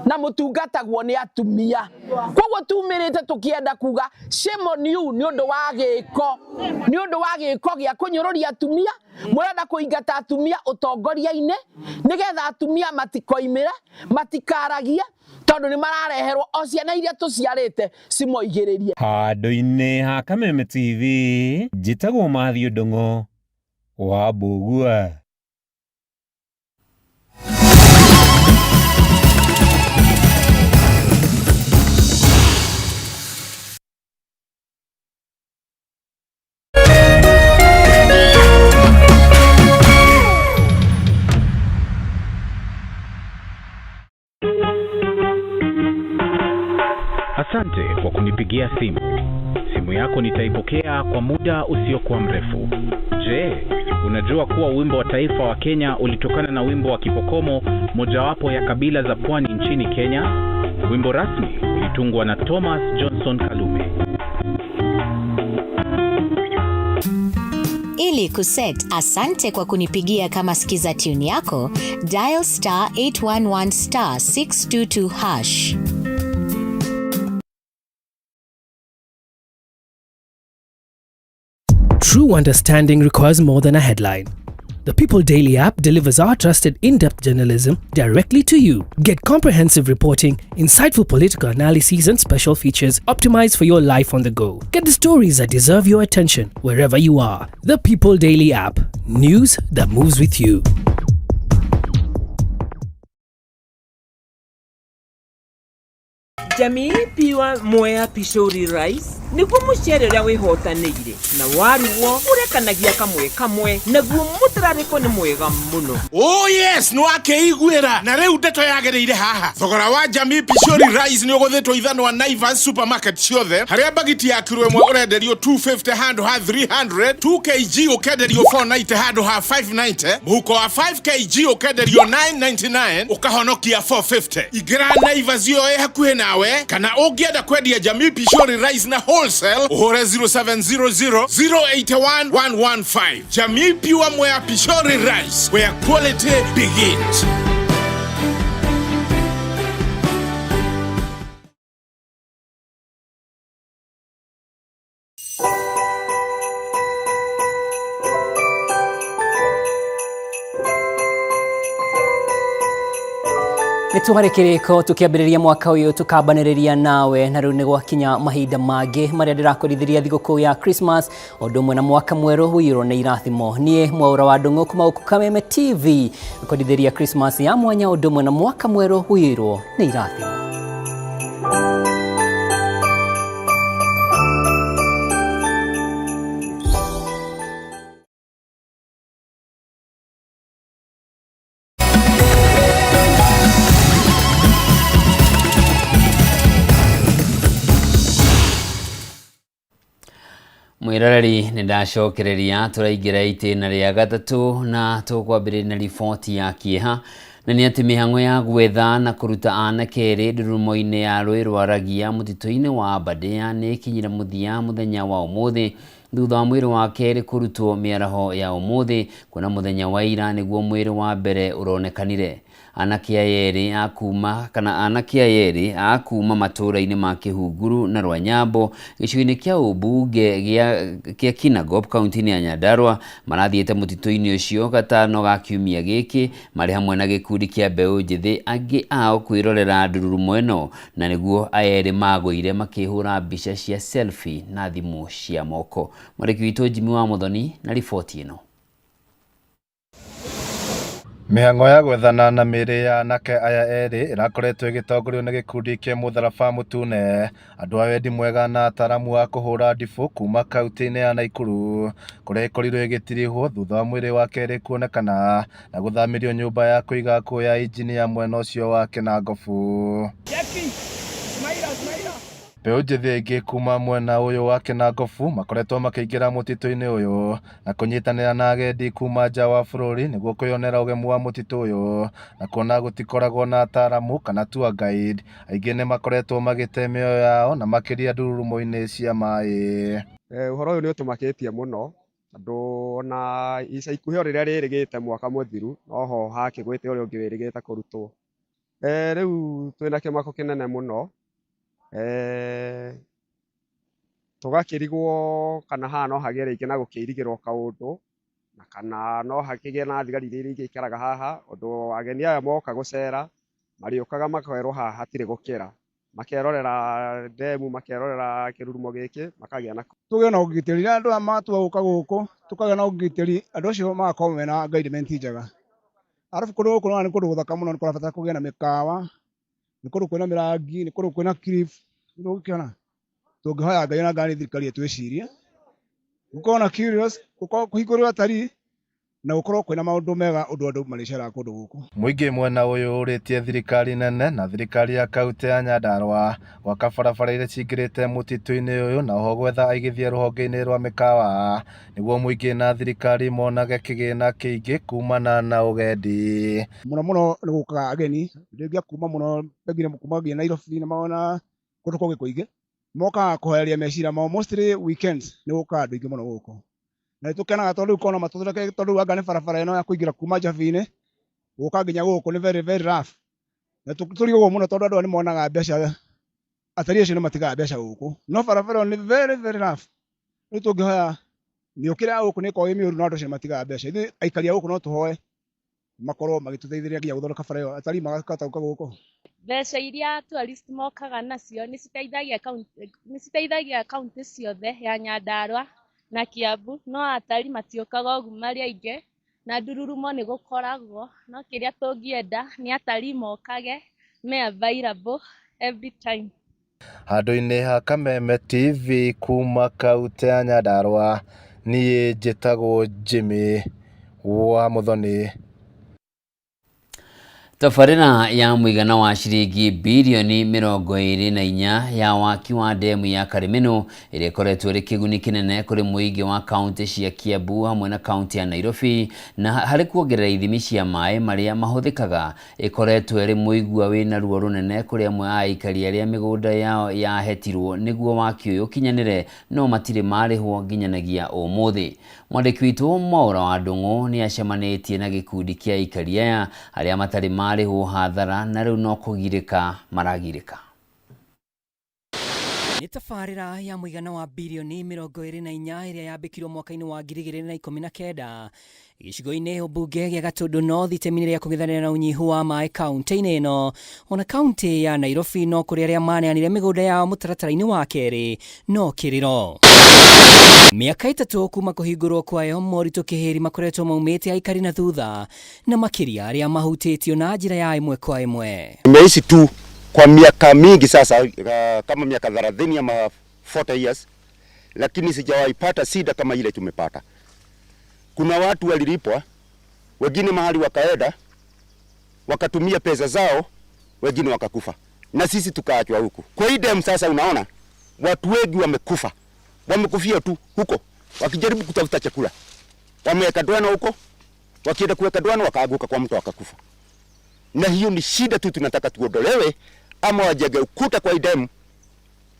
na mũtungatagwo nĩ atumia, koguo tumĩrĩte tũkĩenda kuga shame on you nĩ ũndũ wa gĩko, nĩ ũndũ wa gĩko gĩa kũnyũrũria atumia. Mũrenda kũingata atumia ũtongoria-inĩ nĩgetha atumia matikoimĩre, matikaragie, tondũ nĩ marareherwo o ciana iria tũciarĩte cimoigĩrĩrie. Handũ-inĩ ha Kameme TV, njĩtagwo Matthew Ndung'u wa Mbũgua. Asante kwa kunipigia simu. Simu yako nitaipokea kwa muda usiokuwa mrefu. Je, unajua kuwa wimbo wa taifa wa Kenya ulitokana na wimbo wa Kipokomo, mojawapo ya kabila za pwani nchini Kenya? Wimbo rasmi ulitungwa na Thomas Johnson Kalume. Ili kuset asante kwa kunipigia kama sikiza tune yako, dial star 811 star 622 hash. True understanding requires more than a headline. The People Daily app delivers our trusted in-depth journalism directly to you. Get comprehensive reporting, insightful political analyses, and special features optimized for your life on the go. Get the stories that deserve your attention wherever you are. The People Daily app. News that moves with you. Jamii Pure Mwea Pishori Rice nĩguo mũcere ũrĩa wĩhotanĩire na warugwo ũrekanagia kamwe kamwe naguo mũtararĩko nĩ mwega mũno. Oh yes, nĩ wakeiguĩra na rĩu ndeto yagĩrĩire haha. Thogora wa Jamii Pishori Rice nĩ ũgũthĩtwo ithanwa Naivas supermarket ciothe harĩa bagiti ya kiro ĩmwe ũrenderio 250 handũ ha 300, 2 kg ũkenderio 490 handũ ha 590, mũhuko wa 5 kg ũkenderio 999 ũkahonokia 450. Ingĩra Naivas ĩyo ĩ hakuhĩ nawe kana ũngĩenda kwendia Jamii Pishori Rice na wholesale ũhũre 0700 081 115. Jamii Pure Mwea Pishori Rice, where quality begins. Nĩ twarĩ kĩrĩko tũkĩambĩrĩria mwaka ũyũ tũkambanĩrĩria nawe na rĩu nĩ gwakinya mahinda mangĩ marĩa ndĩrakũrithĩria thigũkũ ya Christmas o ũndũ ũmwe na mwaka mwerũ ũiyũrwo nĩ irathimo. Niĩ Mwaũra wa Ndũng'ũ kuma gũkũ Kameme TV ngũkũrithĩria Christmas ya mwanya ũndũ ũmwe na mwaka mwerũ ũiyũrwo nĩ irathimo. Mwiroreri nĩ ndacokereria tũraingĩra itĩna rĩa gatatũ na tũkwambĩrĩria na riboti ya kĩeha na nĩ atĩ mĩhang'o ya gwetha na kũruta anake erĩ ndurumo-inĩ ya rũĩ rwa Ragia mũtitũ-inĩ wa Aberdare nĩ ĩkinyire mũthia mũthenya wa ũmũthĩ thutha wa mwĩrĩ wa kerĩ kũrutwo mĩaraho ya ũmũthĩ kuona mũthenya wa ira nĩguo mwĩrĩ wa mbere ũronekanire. Anake aya erĩ a kuma kana anake aya erĩ a kuma matũũra-inĩ ma Kĩhunguru na Rwanyambo gĩcigo-inĩ kĩa ũmbunge gĩa Kinangop kaunti-inĩ ya Nyandarua marathiĩte mũtitũ-inĩ ũcio gatano ga kiumia gĩkĩ marĩ hamwe na gĩkundi kĩa mbeũ njĩthĩ angĩ ao kwĩrorera ndururumo ĩno na nĩguo aya erĩ magũire makĩhũra mbica cia selfie na thimũ cia moko. Mwandĩki witũ Jimmy wa Muthoni na riboti ĩno. Mĩhang'o ya gwethana na mĩĩrĩ ya anake aya erĩ ĩrakoretwo ĩgĩtongorio nĩ gĩkundi kĩa Mũtharaba Mũtune, andũ a wendi mwega na ataaramu a kũhũra ndibũ kuma kaunti-inĩ ya Naikuru kũrĩa ĩkorirwo ĩgĩtirihwo thutha wa mwĩrĩ wa kerĩ kuonekana na gũthamĩrio nyũmba ya kũiga akuũ ya injinia mwena ũcio wa Kinangobu. Mbeũ njĩthĩ aingĩ kuma mwena ũyũ wa Kinangobu makoretwo makĩingĩra mũtitũ-inĩ ũyũ na kũnyitanĩra na agendi kuma nja wa bũrũri nĩguo kwĩyonera ũgemu wa mũtitũ ũyũ na kuona gũtikoragwo na ataaramu kana tour guide aingĩ nĩ makoretwo magĩte mĩoyo yao na makĩria ndururumo-inĩ cia maĩ. Ũhoro ũyũ nĩ ũtũmakĩtie mũno tondũ ona ica ikuhĩ o rĩrĩa rĩrĩgĩte mwaka mũthiru noho hakĩgwĩte ũrĩa ũngĩ wĩrĩgĩte kũrutwo. Rĩu twĩna kĩmako kĩnene mũno. Tũgakĩrigwo kana haha no hagĩe rĩngĩ na gũkĩirigĩrwo kaũndũ na kana no hakĩgĩe na thigari iria ingĩikaraga haha ũndũ ageni aya moka gũcera marĩũkaga makerwo haha hatirĩ gũkĩra makerorera ndemu makerorera kĩrurumo gĩkĩ makagĩa na tũgĩe na ũgitĩri rĩrĩa andũ aya matua gũka gũkũ tũkagĩa na ũgitĩri andũ acio magakorwo mena guidement njega arabu kũndũ gũkũ nĩ kũndũ gũthaka mũno nĩ kũrabatara kũgĩe na mĩkawa nĩ kũndũ kwĩna mĩrangi nĩ kũndũ kwĩna cliff nĩ tũngĩhoya Ngai na ngani thirikari ĩtwĩcirie gũkorwo na curious gũkorwo kũhingũrĩrwo atarii na gũkorwo kwĩna maũndũ mega ũndũ andũ marĩceraga kũndũ gũkũ. Mũingĩ mwena ũyũ ũrĩtie thirikari nene na thirikari ya kaunti ya Nyandarua gwaka barabara iria cingĩrĩte mũtitũ-inĩ ũyũ na oho gwetha aigithia rũhonge-inĩ rwa mĩkawa nĩguo mũingĩ na thirikari monage kĩgĩna kĩingĩ kumana na ũgendi. Mũno mũno nĩ gũkaga ageni rĩngĩ kuma mũno pengine kuma nginya Nairobi na maona kũndũ kũngĩ kũingĩ mokaga kũhoreria meciria mao mostly weekends nĩ gũkaga andũ aingĩ mũno gũkũ na nĩtũkenaga tondũ rĩu kona matũthondeke tondũ rĩu anga nĩ barabara ĩno ya kũingĩra kuma Njabi-inĩ gũka nginya gũkũ nĩ very very rough na tũrigagwo mũno tondũ andũ aya nĩ monaga mbeca atarii acio nĩ matigaga mbeca gũkũ no barabara ĩyo nĩ very very rough rĩu tũngĩhoya mĩũkĩre ya gũkũ nĩ ĩkoragwo ĩ mĩũru no andũ acio nĩ matigaga mbeca ithuĩ aikari a gũkũ no tũhoe makorwo magĩtũteithĩrĩria nginya gũthondeka bara ĩyo atarii magakĩhota gũka gũkũ. Mbeca iria tourist mokaga nacio nĩ citeithagia kaunti ciothe ya Nyandarua na Kiambu no atarii matiũkaga ũguo marĩ aingĩ na ndururumo nĩ gũkoragwo no kĩrĩa tũngĩenda nĩ atarii mokage me available every time. Handũ-inĩ ha Kameme TV kuma kautĩ ya Nyandarua, niĩ njĩtagwo Jimmy wa Muthoni. Tabarĩra ya mũigana wa ciringi birioni 24 ya waki wa ndemu ya Karĩmĩnũ ĩrĩa ĩkoretwo ĩrĩ kĩguni kĩnene kũrĩ mũingĩ wa kaunti cia Kiambu hamwe na kaunti ya Nairobi na harĩ kuongerera ithimi cia maĩ marĩa mahũthĩkaga ĩkoretwo ĩrĩ mũigua wĩna ruo rũnene kũrĩ amwe a aikari arĩa mĩgũnda yao yahetirwo nĩguo waki ũyũ ũkinyanĩre no matirĩ marĩhwo nginyanagia ũmũthĩ. Mwandĩki witũ Mwaũra wa Ndung'u nĩ acemanĩtie na gĩkundi kĩa aikari aya arĩa matarĩ marĩhwo hathara na rĩu no kũgirĩka maragirĩka. Nĩ tabarĩra ya mũigana wa birioni 24 ĩrĩa yambĩkirwo mwaka-inĩ wa 2019 gĩcigo-inĩ ũmbunge gĩa Gatundu North itemi-inĩ rĩa kũng'ethanĩra na ũnyihu wa maĩ kaunti-inĩ ĩno ona kaunti ya Nairobi no kũrĩ arĩa maneanire mĩgũnda yao mũtaratara-inĩ wa kerĩ no kĩrĩro. Mĩaka 3 kuma kũhingũrwo kwayo moritũ kĩhĩri makoretwo maumĩte aikari na thutha na makĩria arĩa mahutĩtio na njĩra ya ĩmwe kwa ĩmwe. Nimeishi tu kwa miaka mingi sasa, kama miaka 30 ama 40 years, lakini sijawahi pata shida kama ile tumepata. Kuna watu walilipwa, wengine mahali wakaenda wakatumia pesa zao, wengine wakakufa na sisi tukaachwa huku. Kwa hii dam sasa, unaona watu wengi wamekufa, wamekufia tu huko wakijaribu kutafuta chakula, wameweka dwana huko, wakienda kuweka dwana wakaanguka kwa mto wakakufa. Na hiyo ni shida tu, tunataka tuondolewe ama wajenge ukuta kwa hii dam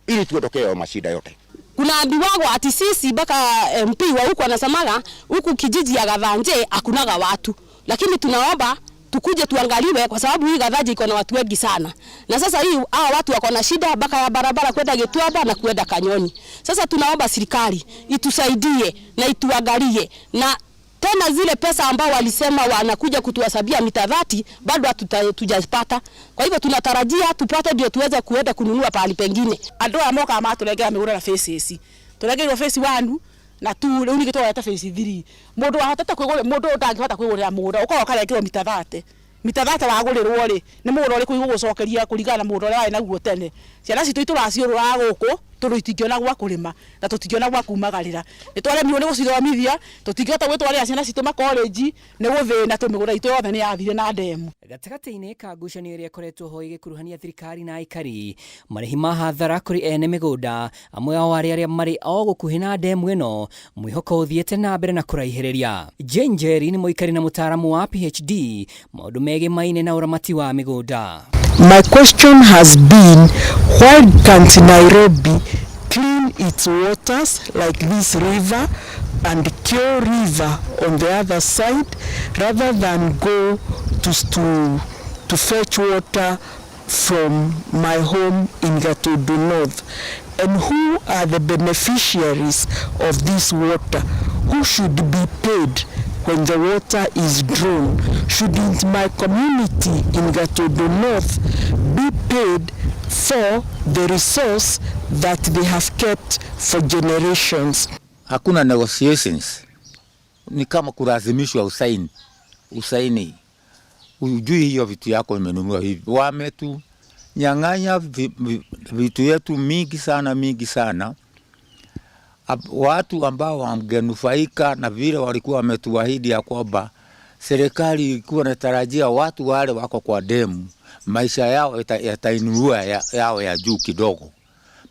ili tuondokee mashida yote. Kuna ambiwagwa ati sisi mpaka MP wa huku anasemaga huku kijiji ya Gathanje hakunaga watu, lakini tunaomba tukuje tuangaliwe kwa sababu hii Gathanje iko na watu wengi sana. Na sasa hii hawa watu wako na shida mpaka ya barabara kwenda Gituamba na kwenda Kanyoni. Sasa tunaomba serikali itusaidie na ituangalie, na tena zile pesa ambao walisema wanakuja kutuhesabia mita 30 bado hatujapata. Kwa hivyo tunatarajia tupate ndio tuweze kuenda kununua pahali pengine. Andũ aya mokaga matũrengera mĩgũnda na phase, tũrengeirwo phase 1 na 2, rĩu ningĩ tũrorete phase 3. Mũndũ wahotete kwĩgũrĩra, mũndũ ũtangĩhota kwĩgũrĩra mũgũnda ũkoragwo ũkarengerwo mita 30. Mita 30 wagũrĩrwo rĩ, nĩ mũgũnda ũrĩkũ igũgũcokeria kũringana na mũgũnda ũrĩa warĩ naguo tene. Ciana citũ itũraciũrũraga gũkũ tondũ itingĩona gwa kũrĩma na tũtingĩona gwa kumagarĩra. Nĩ twaremirwo nĩ gũcithomithia, tũtingĩhota gwĩtwarĩra ciana citũ makolenji nĩ gũthĩna tondũ mĩgũnda itũ yothe nĩ yathire na ndemu. Gatagatĩ-inĩ ka ngucanio ĩrĩa ĩkoretwo ho ĩgĩkuruhania thirikari na aikari, marĩhi ma hathara kũrĩ ene mĩgũnda amwe ao arĩ arĩa marĩ o gũkuhĩ na ndemu ĩno, mwĩhoko ũthiĩte na mbere na kũraihĩrĩria. Jane Njeri nĩ mũikari na mũtaaramu wa PhD maũndũ megimaine na ũramati wa mĩgũnda. My question has been, why can't Nairobi clean its waters like this river and Kio River on the other side, rather than go to fetch water from my home in Gatundu North? And who are the beneficiaries of this water? Who should be paid when the water is drawn? Shouldn't my community in Gatundu North be paid for the resource that they have kept for generations? Hakuna negotiations, ni kama kulazimishwa usaini. Ujui hiyo vitu yako imenunua hivi. Wametunyang'anya vitu yetu mingi sana, mingi sana. Watu ambao wangenufaika na vile walikuwa wametuahidi ya kwamba serikali ilikuwa inatarajia watu wale wako kwa demu maisha yao yatainuliwa yao ya juu kidogo.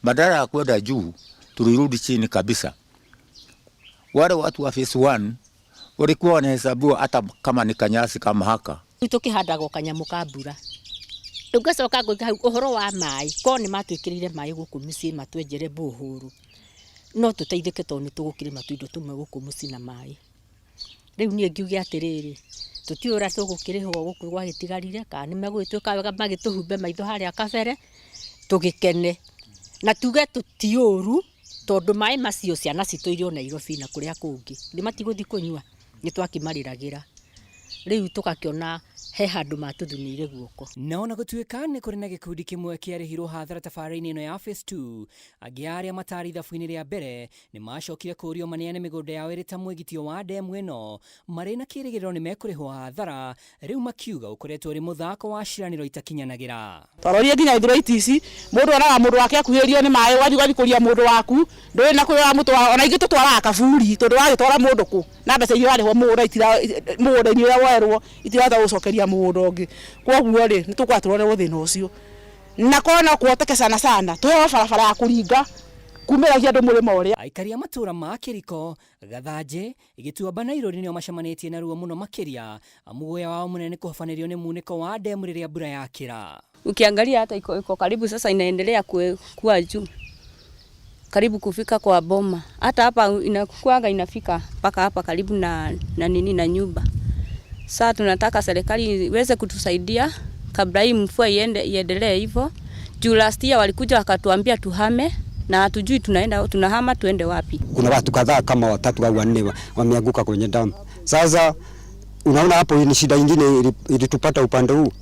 Badala ya kwenda juu, tulirudi chini kabisa. Wale watu wa phase 1 walikuwa wanahesabiwa hata kama ni kanyasi kama haka. Rĩu tũkĩhandaga o kanyamũ ka mbura. Rĩu ngacoka ngoiga hau ũhoro wa maĩ, korwo nĩ matwĩkĩrĩire maĩ gũkũ mĩciĩ matwenjere borehole, no tũteithĩke tondũ nĩ tũgũkĩrĩma tũindo tũmwe gũkũ mũciĩ na maĩ. Rĩu niĩ ngiuge atĩrĩrĩ, tũtiũĩ ũrĩa tũgũkĩrĩhwo gũkũ gwagĩtigarire, kana nĩ megũgĩtuĩka wega magĩtũhumbe maitho harĩa kabere, tũgĩkene. Na tuge tũtiũru, tondũ maĩ macio ciana citũ irĩ o Nairobi na kũrĩa kũngĩ, nĩ matigũthiĩ kũnyua, nĩ twakĩmarĩragĩra. Rĩu tũgakĩona He handũ matũthunĩire guoko. Na ona gũtuĩka nĩ kũrĩ na gĩkundi kĩmwe kĩarĩhirwo hathara tabarĩra-inĩ ĩno ya Phase 2, angĩ a arĩa matarĩ ithabu-inĩ rĩa mbere nĩ macokire kũũrio maneane mĩgũnda yao ĩrĩ ta mwĩgitio wa ndemu ĩno marĩ na kĩrĩgĩrĩro nĩ mekũrĩhwo hathara, rĩu makiuga ũkoretwo ũrĩ mũthako wa ciĩranĩro itakinyanagĩra. Twarorie nginya ithuro ici, mũndũ onaga mũndũ wake akuhĩrĩirio nĩ maĩ, ũgathiĩ ũgathikũria mũndũ waku, ndũrĩ na kũrĩa ũramũtwara, ona ingĩ tũtwaraga kaburi, tondũ wagĩtwara mũndũ kũ na mbeca iria ũrarĩhwo mũgũnda mũgũnda-inĩ ũrĩa woerwo itirahota gũcokeria mũgũnda ũngĩ. Koguo rĩ, nĩ tũkwenda tũrorerwo thĩna ũcio, na korwo no kũhoteke sana sana tũheo barabara ya kũringa kumĩragia andũ mũrĩmo ũrĩa. Aikari a matũra ma Kĩriko, Gathanjĩ, Gĩtuamba na Irũri nĩo macemanĩtie na ruo mũno makĩria, amu guoya wao mũnene nĩ kũhobanĩrio nĩ munĩko wa ndemu rĩrĩa mbura yakĩra. Ukiangalia hata iko karibu sasa inaendelea kuwa juu, karibu kufika kwa boma. Hata hapa inakuwaga inafika mpaka hapa karibu na nini na nyumba. Sasa tunataka serikali iweze kutusaidia kabla hii mvua iendelee hivyo. Juu last year walikuja wakatuambia tuhame na hatujui tunaenda, tunahama tuende wapi. Kuna watu kadhaa kama watatu au wanne wameanguka kwenye damu. Sasa unaona hapo ni shida ingine ilitupata upande huu.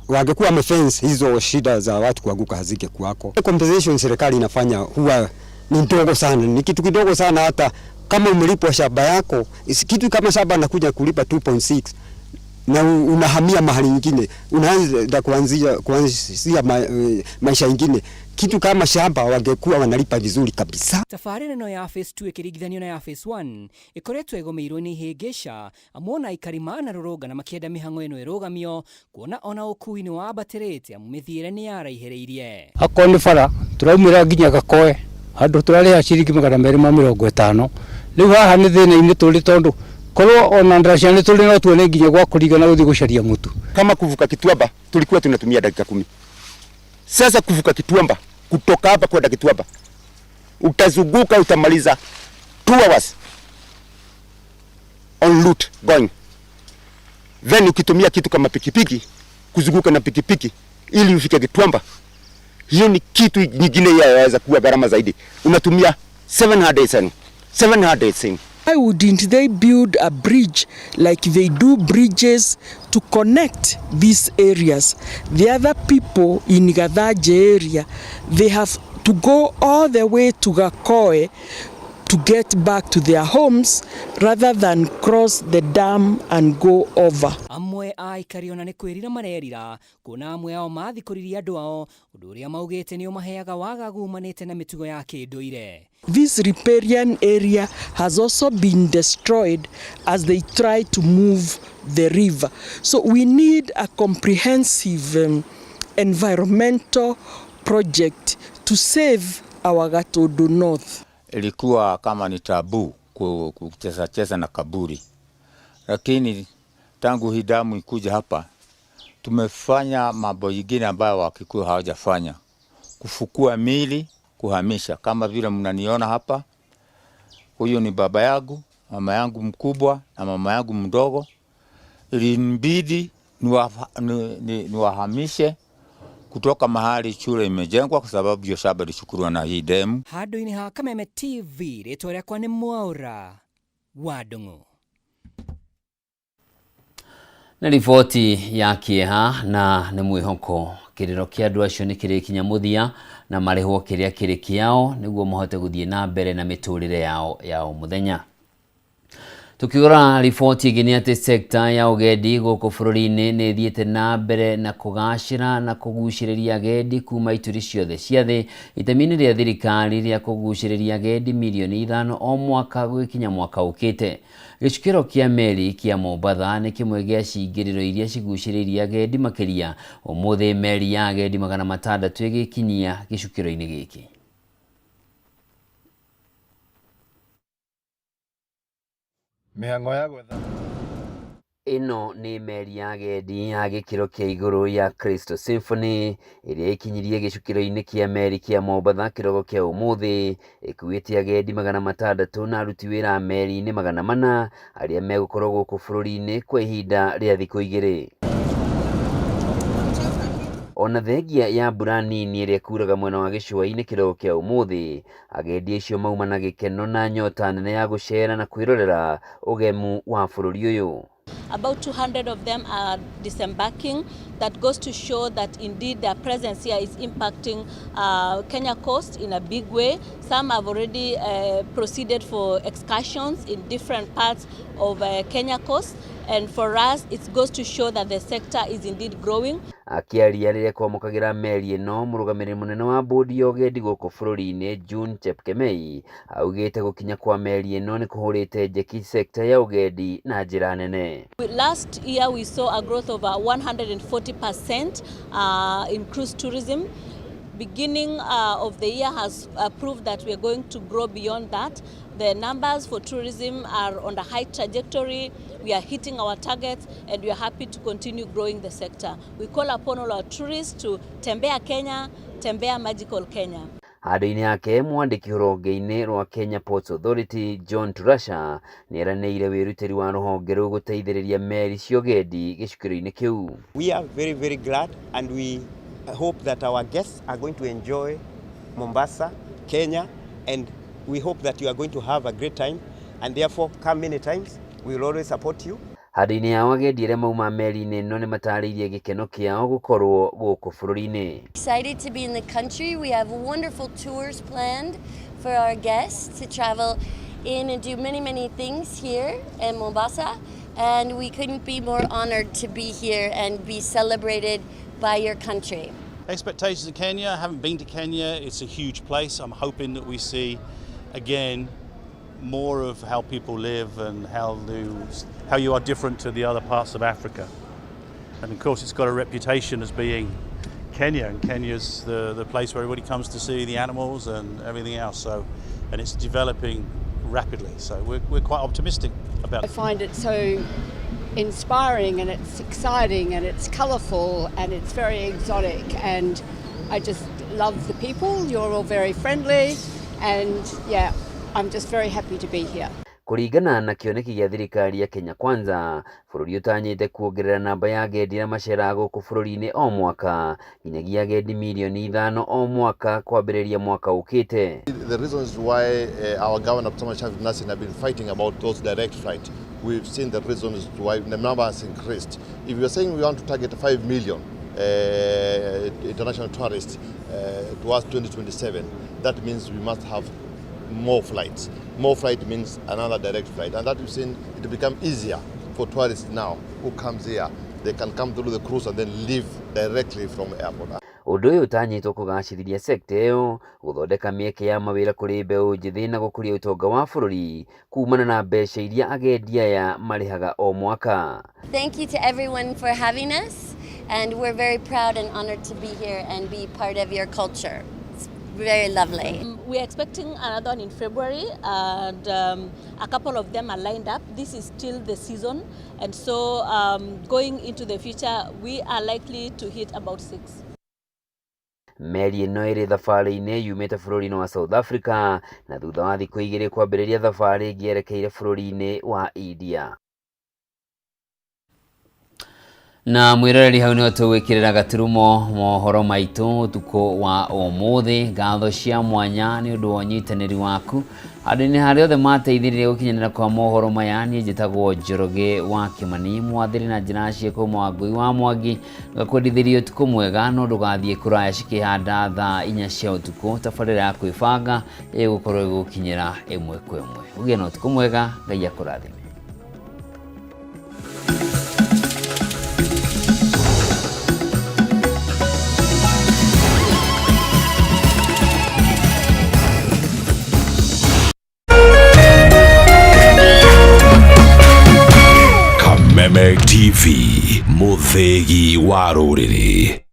Wangekuwa wamefence hizo shida za watu kuanguka hazingekuwako. Compensation serikali inafanya huwa ni ndogo sana, ni kitu kidogo sana. Hata kama umelipwa shamba yako, kitu kama shamba nakuja kulipa 2.6 na unahamia mahali nyingine, unaanza kuanzia maisha ingine. Kitu kama shamba wangekuwa wanalipa vizuri kabisa. Tabarĩra ĩno ya Phase 2 ĩkĩringithanio na ya Phase 1 ĩkoretwo ĩgũmĩirwo nĩ ihĩngĩca, amu ona aikari manarũrũngana makĩenda mĩhang'o ĩno ĩrũgamio, kuona ona ũkui nĩ wambatĩrĩte amu mĩthiĩre nĩ yaraihĩrĩirie. Akorwo nĩ bara tũraumĩra nginya Gakoe handũ tũrarĩha ciringi 250. Rĩu haha nĩ thĩna-inĩ tũrĩ, tondũ korwo ona ndaraca nĩ tũrĩ no tuone nginya gwa kũringa na gũthiĩ gũcaria mũtu. Kama kuvuka Kituamba tulikuwa tunatumia dakika 10. Sasa kuvuka Kituamba, kutoka hapa kwenda Kituamba, utazunguka utamaliza 2 hours on route going. Then ukitumia kitu kama pikipiki, kuzunguka na pikipiki ili ufike Kituamba, hiyo ni kitu nyingine yaweza kuwa gharama zaidi. Unatumia 700 700. Why wouldn't they build a bridge like they do bridges to connect these areas? The other people in Gathaje area, they have to go all the way to Gakoe to get back to their homes rather than cross the dam and go over. Amwe a aikari ona nĩ kwĩrira marerira kuona amwe ao mathikũririe andũ ao, ũndũ ũrĩa maugĩte nĩ ũmaheaga wagagu umanĩte na mĩtugo ya kĩndũire. This riparian area has also been destroyed as they try to move the river. So we need a comprehensive environmental project to save our Gatundu North. Ilikuwa kama ni tabu kucheza cheza na kaburi, lakini tangu hii damu ikuja hapa tumefanya mambo yingine ambayo Wakikuyu hawajafanya, kufukua mili, kuhamisha. Kama vile mnaniona hapa, huyu ni baba yangu, mama yangu mkubwa na mama yangu mdogo. Ilinibidi niwahamishe kutoka mahali shule imejengwa kwa sababu hiyo shamba ilichukuliwa na hii demu. Handũ-inĩ ha Kameme TV, rĩtwa rĩakwa nĩ Mwaũra wa Ndung'u. Na riboti ya kĩeha na nĩ mwĩhoko kĩrĩro kĩa andũ acio nĩ kĩrĩkinya mũthia na marĩhwo kĩrĩa kĩrĩ kĩao nĩguo mahote gũthiĩ na mbere na mĩtũrĩre yao ya o mũthenya. Tukĩrora riboti ĩngĩ nĩ atĩ sekta ya ũgendi gũkũ bũrũri-inĩ nĩ ĩthiĩte na mbere na kũgacĩra na kũgucĩrĩria agendi kuma ituri ciothe cia thĩ, itemi-inĩ rĩa thirikari rĩa kũgucĩrĩria agendi mirioni 5 o mwaka gũgĩkinya mwaka ũkĩte. Gĩcukĩro kĩa meri kĩa Mombatha nĩ kĩmwe gĩa cingĩrĩro iria cigucĩrĩirie agendi makĩria. Ũmũthĩ meri ya agendi 600 ĩgĩkinyia gĩcukĩro-inĩ gĩkĩ. Mĩhang'o ya gwetha Ĩno nĩ meri ya agendi ya gĩkĩro kĩa igũrũ ya Crystal Symphony ĩrĩa ĩkinyirie gĩcukĩro-inĩ kĩa meri kĩa Mombatha kĩroko kĩa ũmũthĩ, ĩkuĩte agendi 600 na aruti wĩra a meri-inĩ 400 arĩa megũkorwo gũkũ bũrũri-inĩ kwa ihinda rĩa thikũ 2. Ona thengia ya mbura nini ĩrĩa ĩkuraga mwena wa gĩcũa-inĩ kĩroko kĩa ũmũthĩ, agendi acio mauma na gĩkeno na nyota nene ya gũcera na kwĩrorera ũgemu wa bũrũri ũyũ. About 200 of them are disembarking. That goes to show that indeed their presence here is impacting Kenya coast in a big way. Some have already proceeded for excursions in different parts of Kenya coast. And for us, it goes to show that the sector is indeed growing. Akĩaria rĩrĩa kwamũkagĩra meri ĩno, mũrũgamĩrĩri mũnene wa bodi ya ũgendi gũkũ bũrũri-inĩ June Chepkemei augĩte gũkinya kwa meri ĩno nĩ kũhũrĩte njeki sekta ya ũgendi na njĩra nene. Last year we saw a growth of 140% in cruise tourism. Beginning of the year has proved that we are going to grow beyond that. The numbers for tourism are on a high trajectory. We are hitting our targets and we are happy to continue growing the sector. We call upon all our tourists to Tembea Kenya, Tembea Magical Kenya. Handũ-inĩ hake mwandĩki rũhonge-inĩ rwa Kenya Ports Authority John Turasha nĩeranĩire wĩrutĩri wa rũhonge rũu gũteithĩrĩria meri cia ũgendi gĩcukĩro-inĩ kĩu. We are very, very glad and we hope that our guests are going to enjoy Mombasa, Kenya, and we hope that you are going to have a great time, and therefore come many times. We will always support you. Handũ-inĩ hao agendi arĩa mauma meri-inĩ ĩno nĩmatarĩirie gĩkeno kĩao gũkorwo gũkũ bũrũri-inĩ. Excited to be in the country. We have wonderful tours planned for our guests to travel in and do many, many things here in Mombasa, and we couldn't be more honored to be here and be celebrated by your country. Expectations of Kenya, I haven't been to Kenya, it's a huge place. I'm hoping that we see again more of how people live and how you are different to the other parts of Africa. And of course it's got a reputation as being Kenya, and Kenya's the place where everybody comes to see the animals and everything else. So, and it's developing rapidly, so we're quite optimistic about it. I find it so inspiring, and it's exciting, and it's colourful, and it's very exotic, and I just love the people. You're all very friendly, and yeah, I'm just very happy to be here. Kũringana na kĩoneki gĩa thirikari ya Kenya Kwanza, bũrũri ũtanyĩte kuongerera namba ya agendi arĩa maceraga gũkũ bũrũri-inĩ o mwaka nginyagia agendi mirioni 5 o mwaka kwambĩrĩria mwaka ũkĩte. The reasons why our governor Thomas Nasin have been fighting about those direct flights, we've seen the reasons why the number has increased. If we are saying we want to target 5 million international tourists towards 2027, that means we must have more flights. More flight means another direct flight, and that we've seen it become easier for tourists now who comes here. They can come through the cruise and then leave directly from the airport. Ũndũ ũyũ ũtanyĩtwo kũgacĩrithia sekta ĩyo, gũthondeka mĩeke ya mawĩra kũrĩ mbeũ njĩthĩ na gũkũria ũtonga wa bũrũri kumana na mbeca iria agendi aya marĩhaga o mwaka. Thank you to everyone for having us, and we're very proud and honored to be here and be part of your culture. It's very lovely. We are expecting another one in February, and a couple of them are lined up. This is still the season, and so going into the future, we are likely to hit about 6. Meri ĩno ĩrĩ thabarĩ-inĩ yumĩte bũrũri-inĩ wa South Africa na thutha wa thikũ 2 kwambĩrĩria thabarĩ ĩngĩ yerekeire bũrũri-inĩ wa India. Na mwĩroreri hau nĩho tũgwĩkĩrĩra gaturumo mohoro maitũ ũtukũ wa ũmũthĩ. Ngatho cia mwanya nĩ ũndũ wa ũnyitanĩri waku handũ-inĩ harĩa othe mateithĩrĩria gũkinyanĩra kwa mohoro maya. Niĩ njĩtagwo Njoroge wa Kĩmani, mwathĩri na njĩra ciĩko Mwangũi wa Mwangi, ngakwendithĩria ũtukũ mwega, no ndũgathiĩ kũraya cikĩhanda thaa 4 cia ũtukũ. Tabarĩra ya kwĩbanga ĩgũkorwo ĩgũkinyĩra ĩmwe kwa ĩmwe. Ũgĩe na ũtukũ mwega, Ngai akũrathime. Kameme TV, mũthĩgi wa rũrĩrĩ.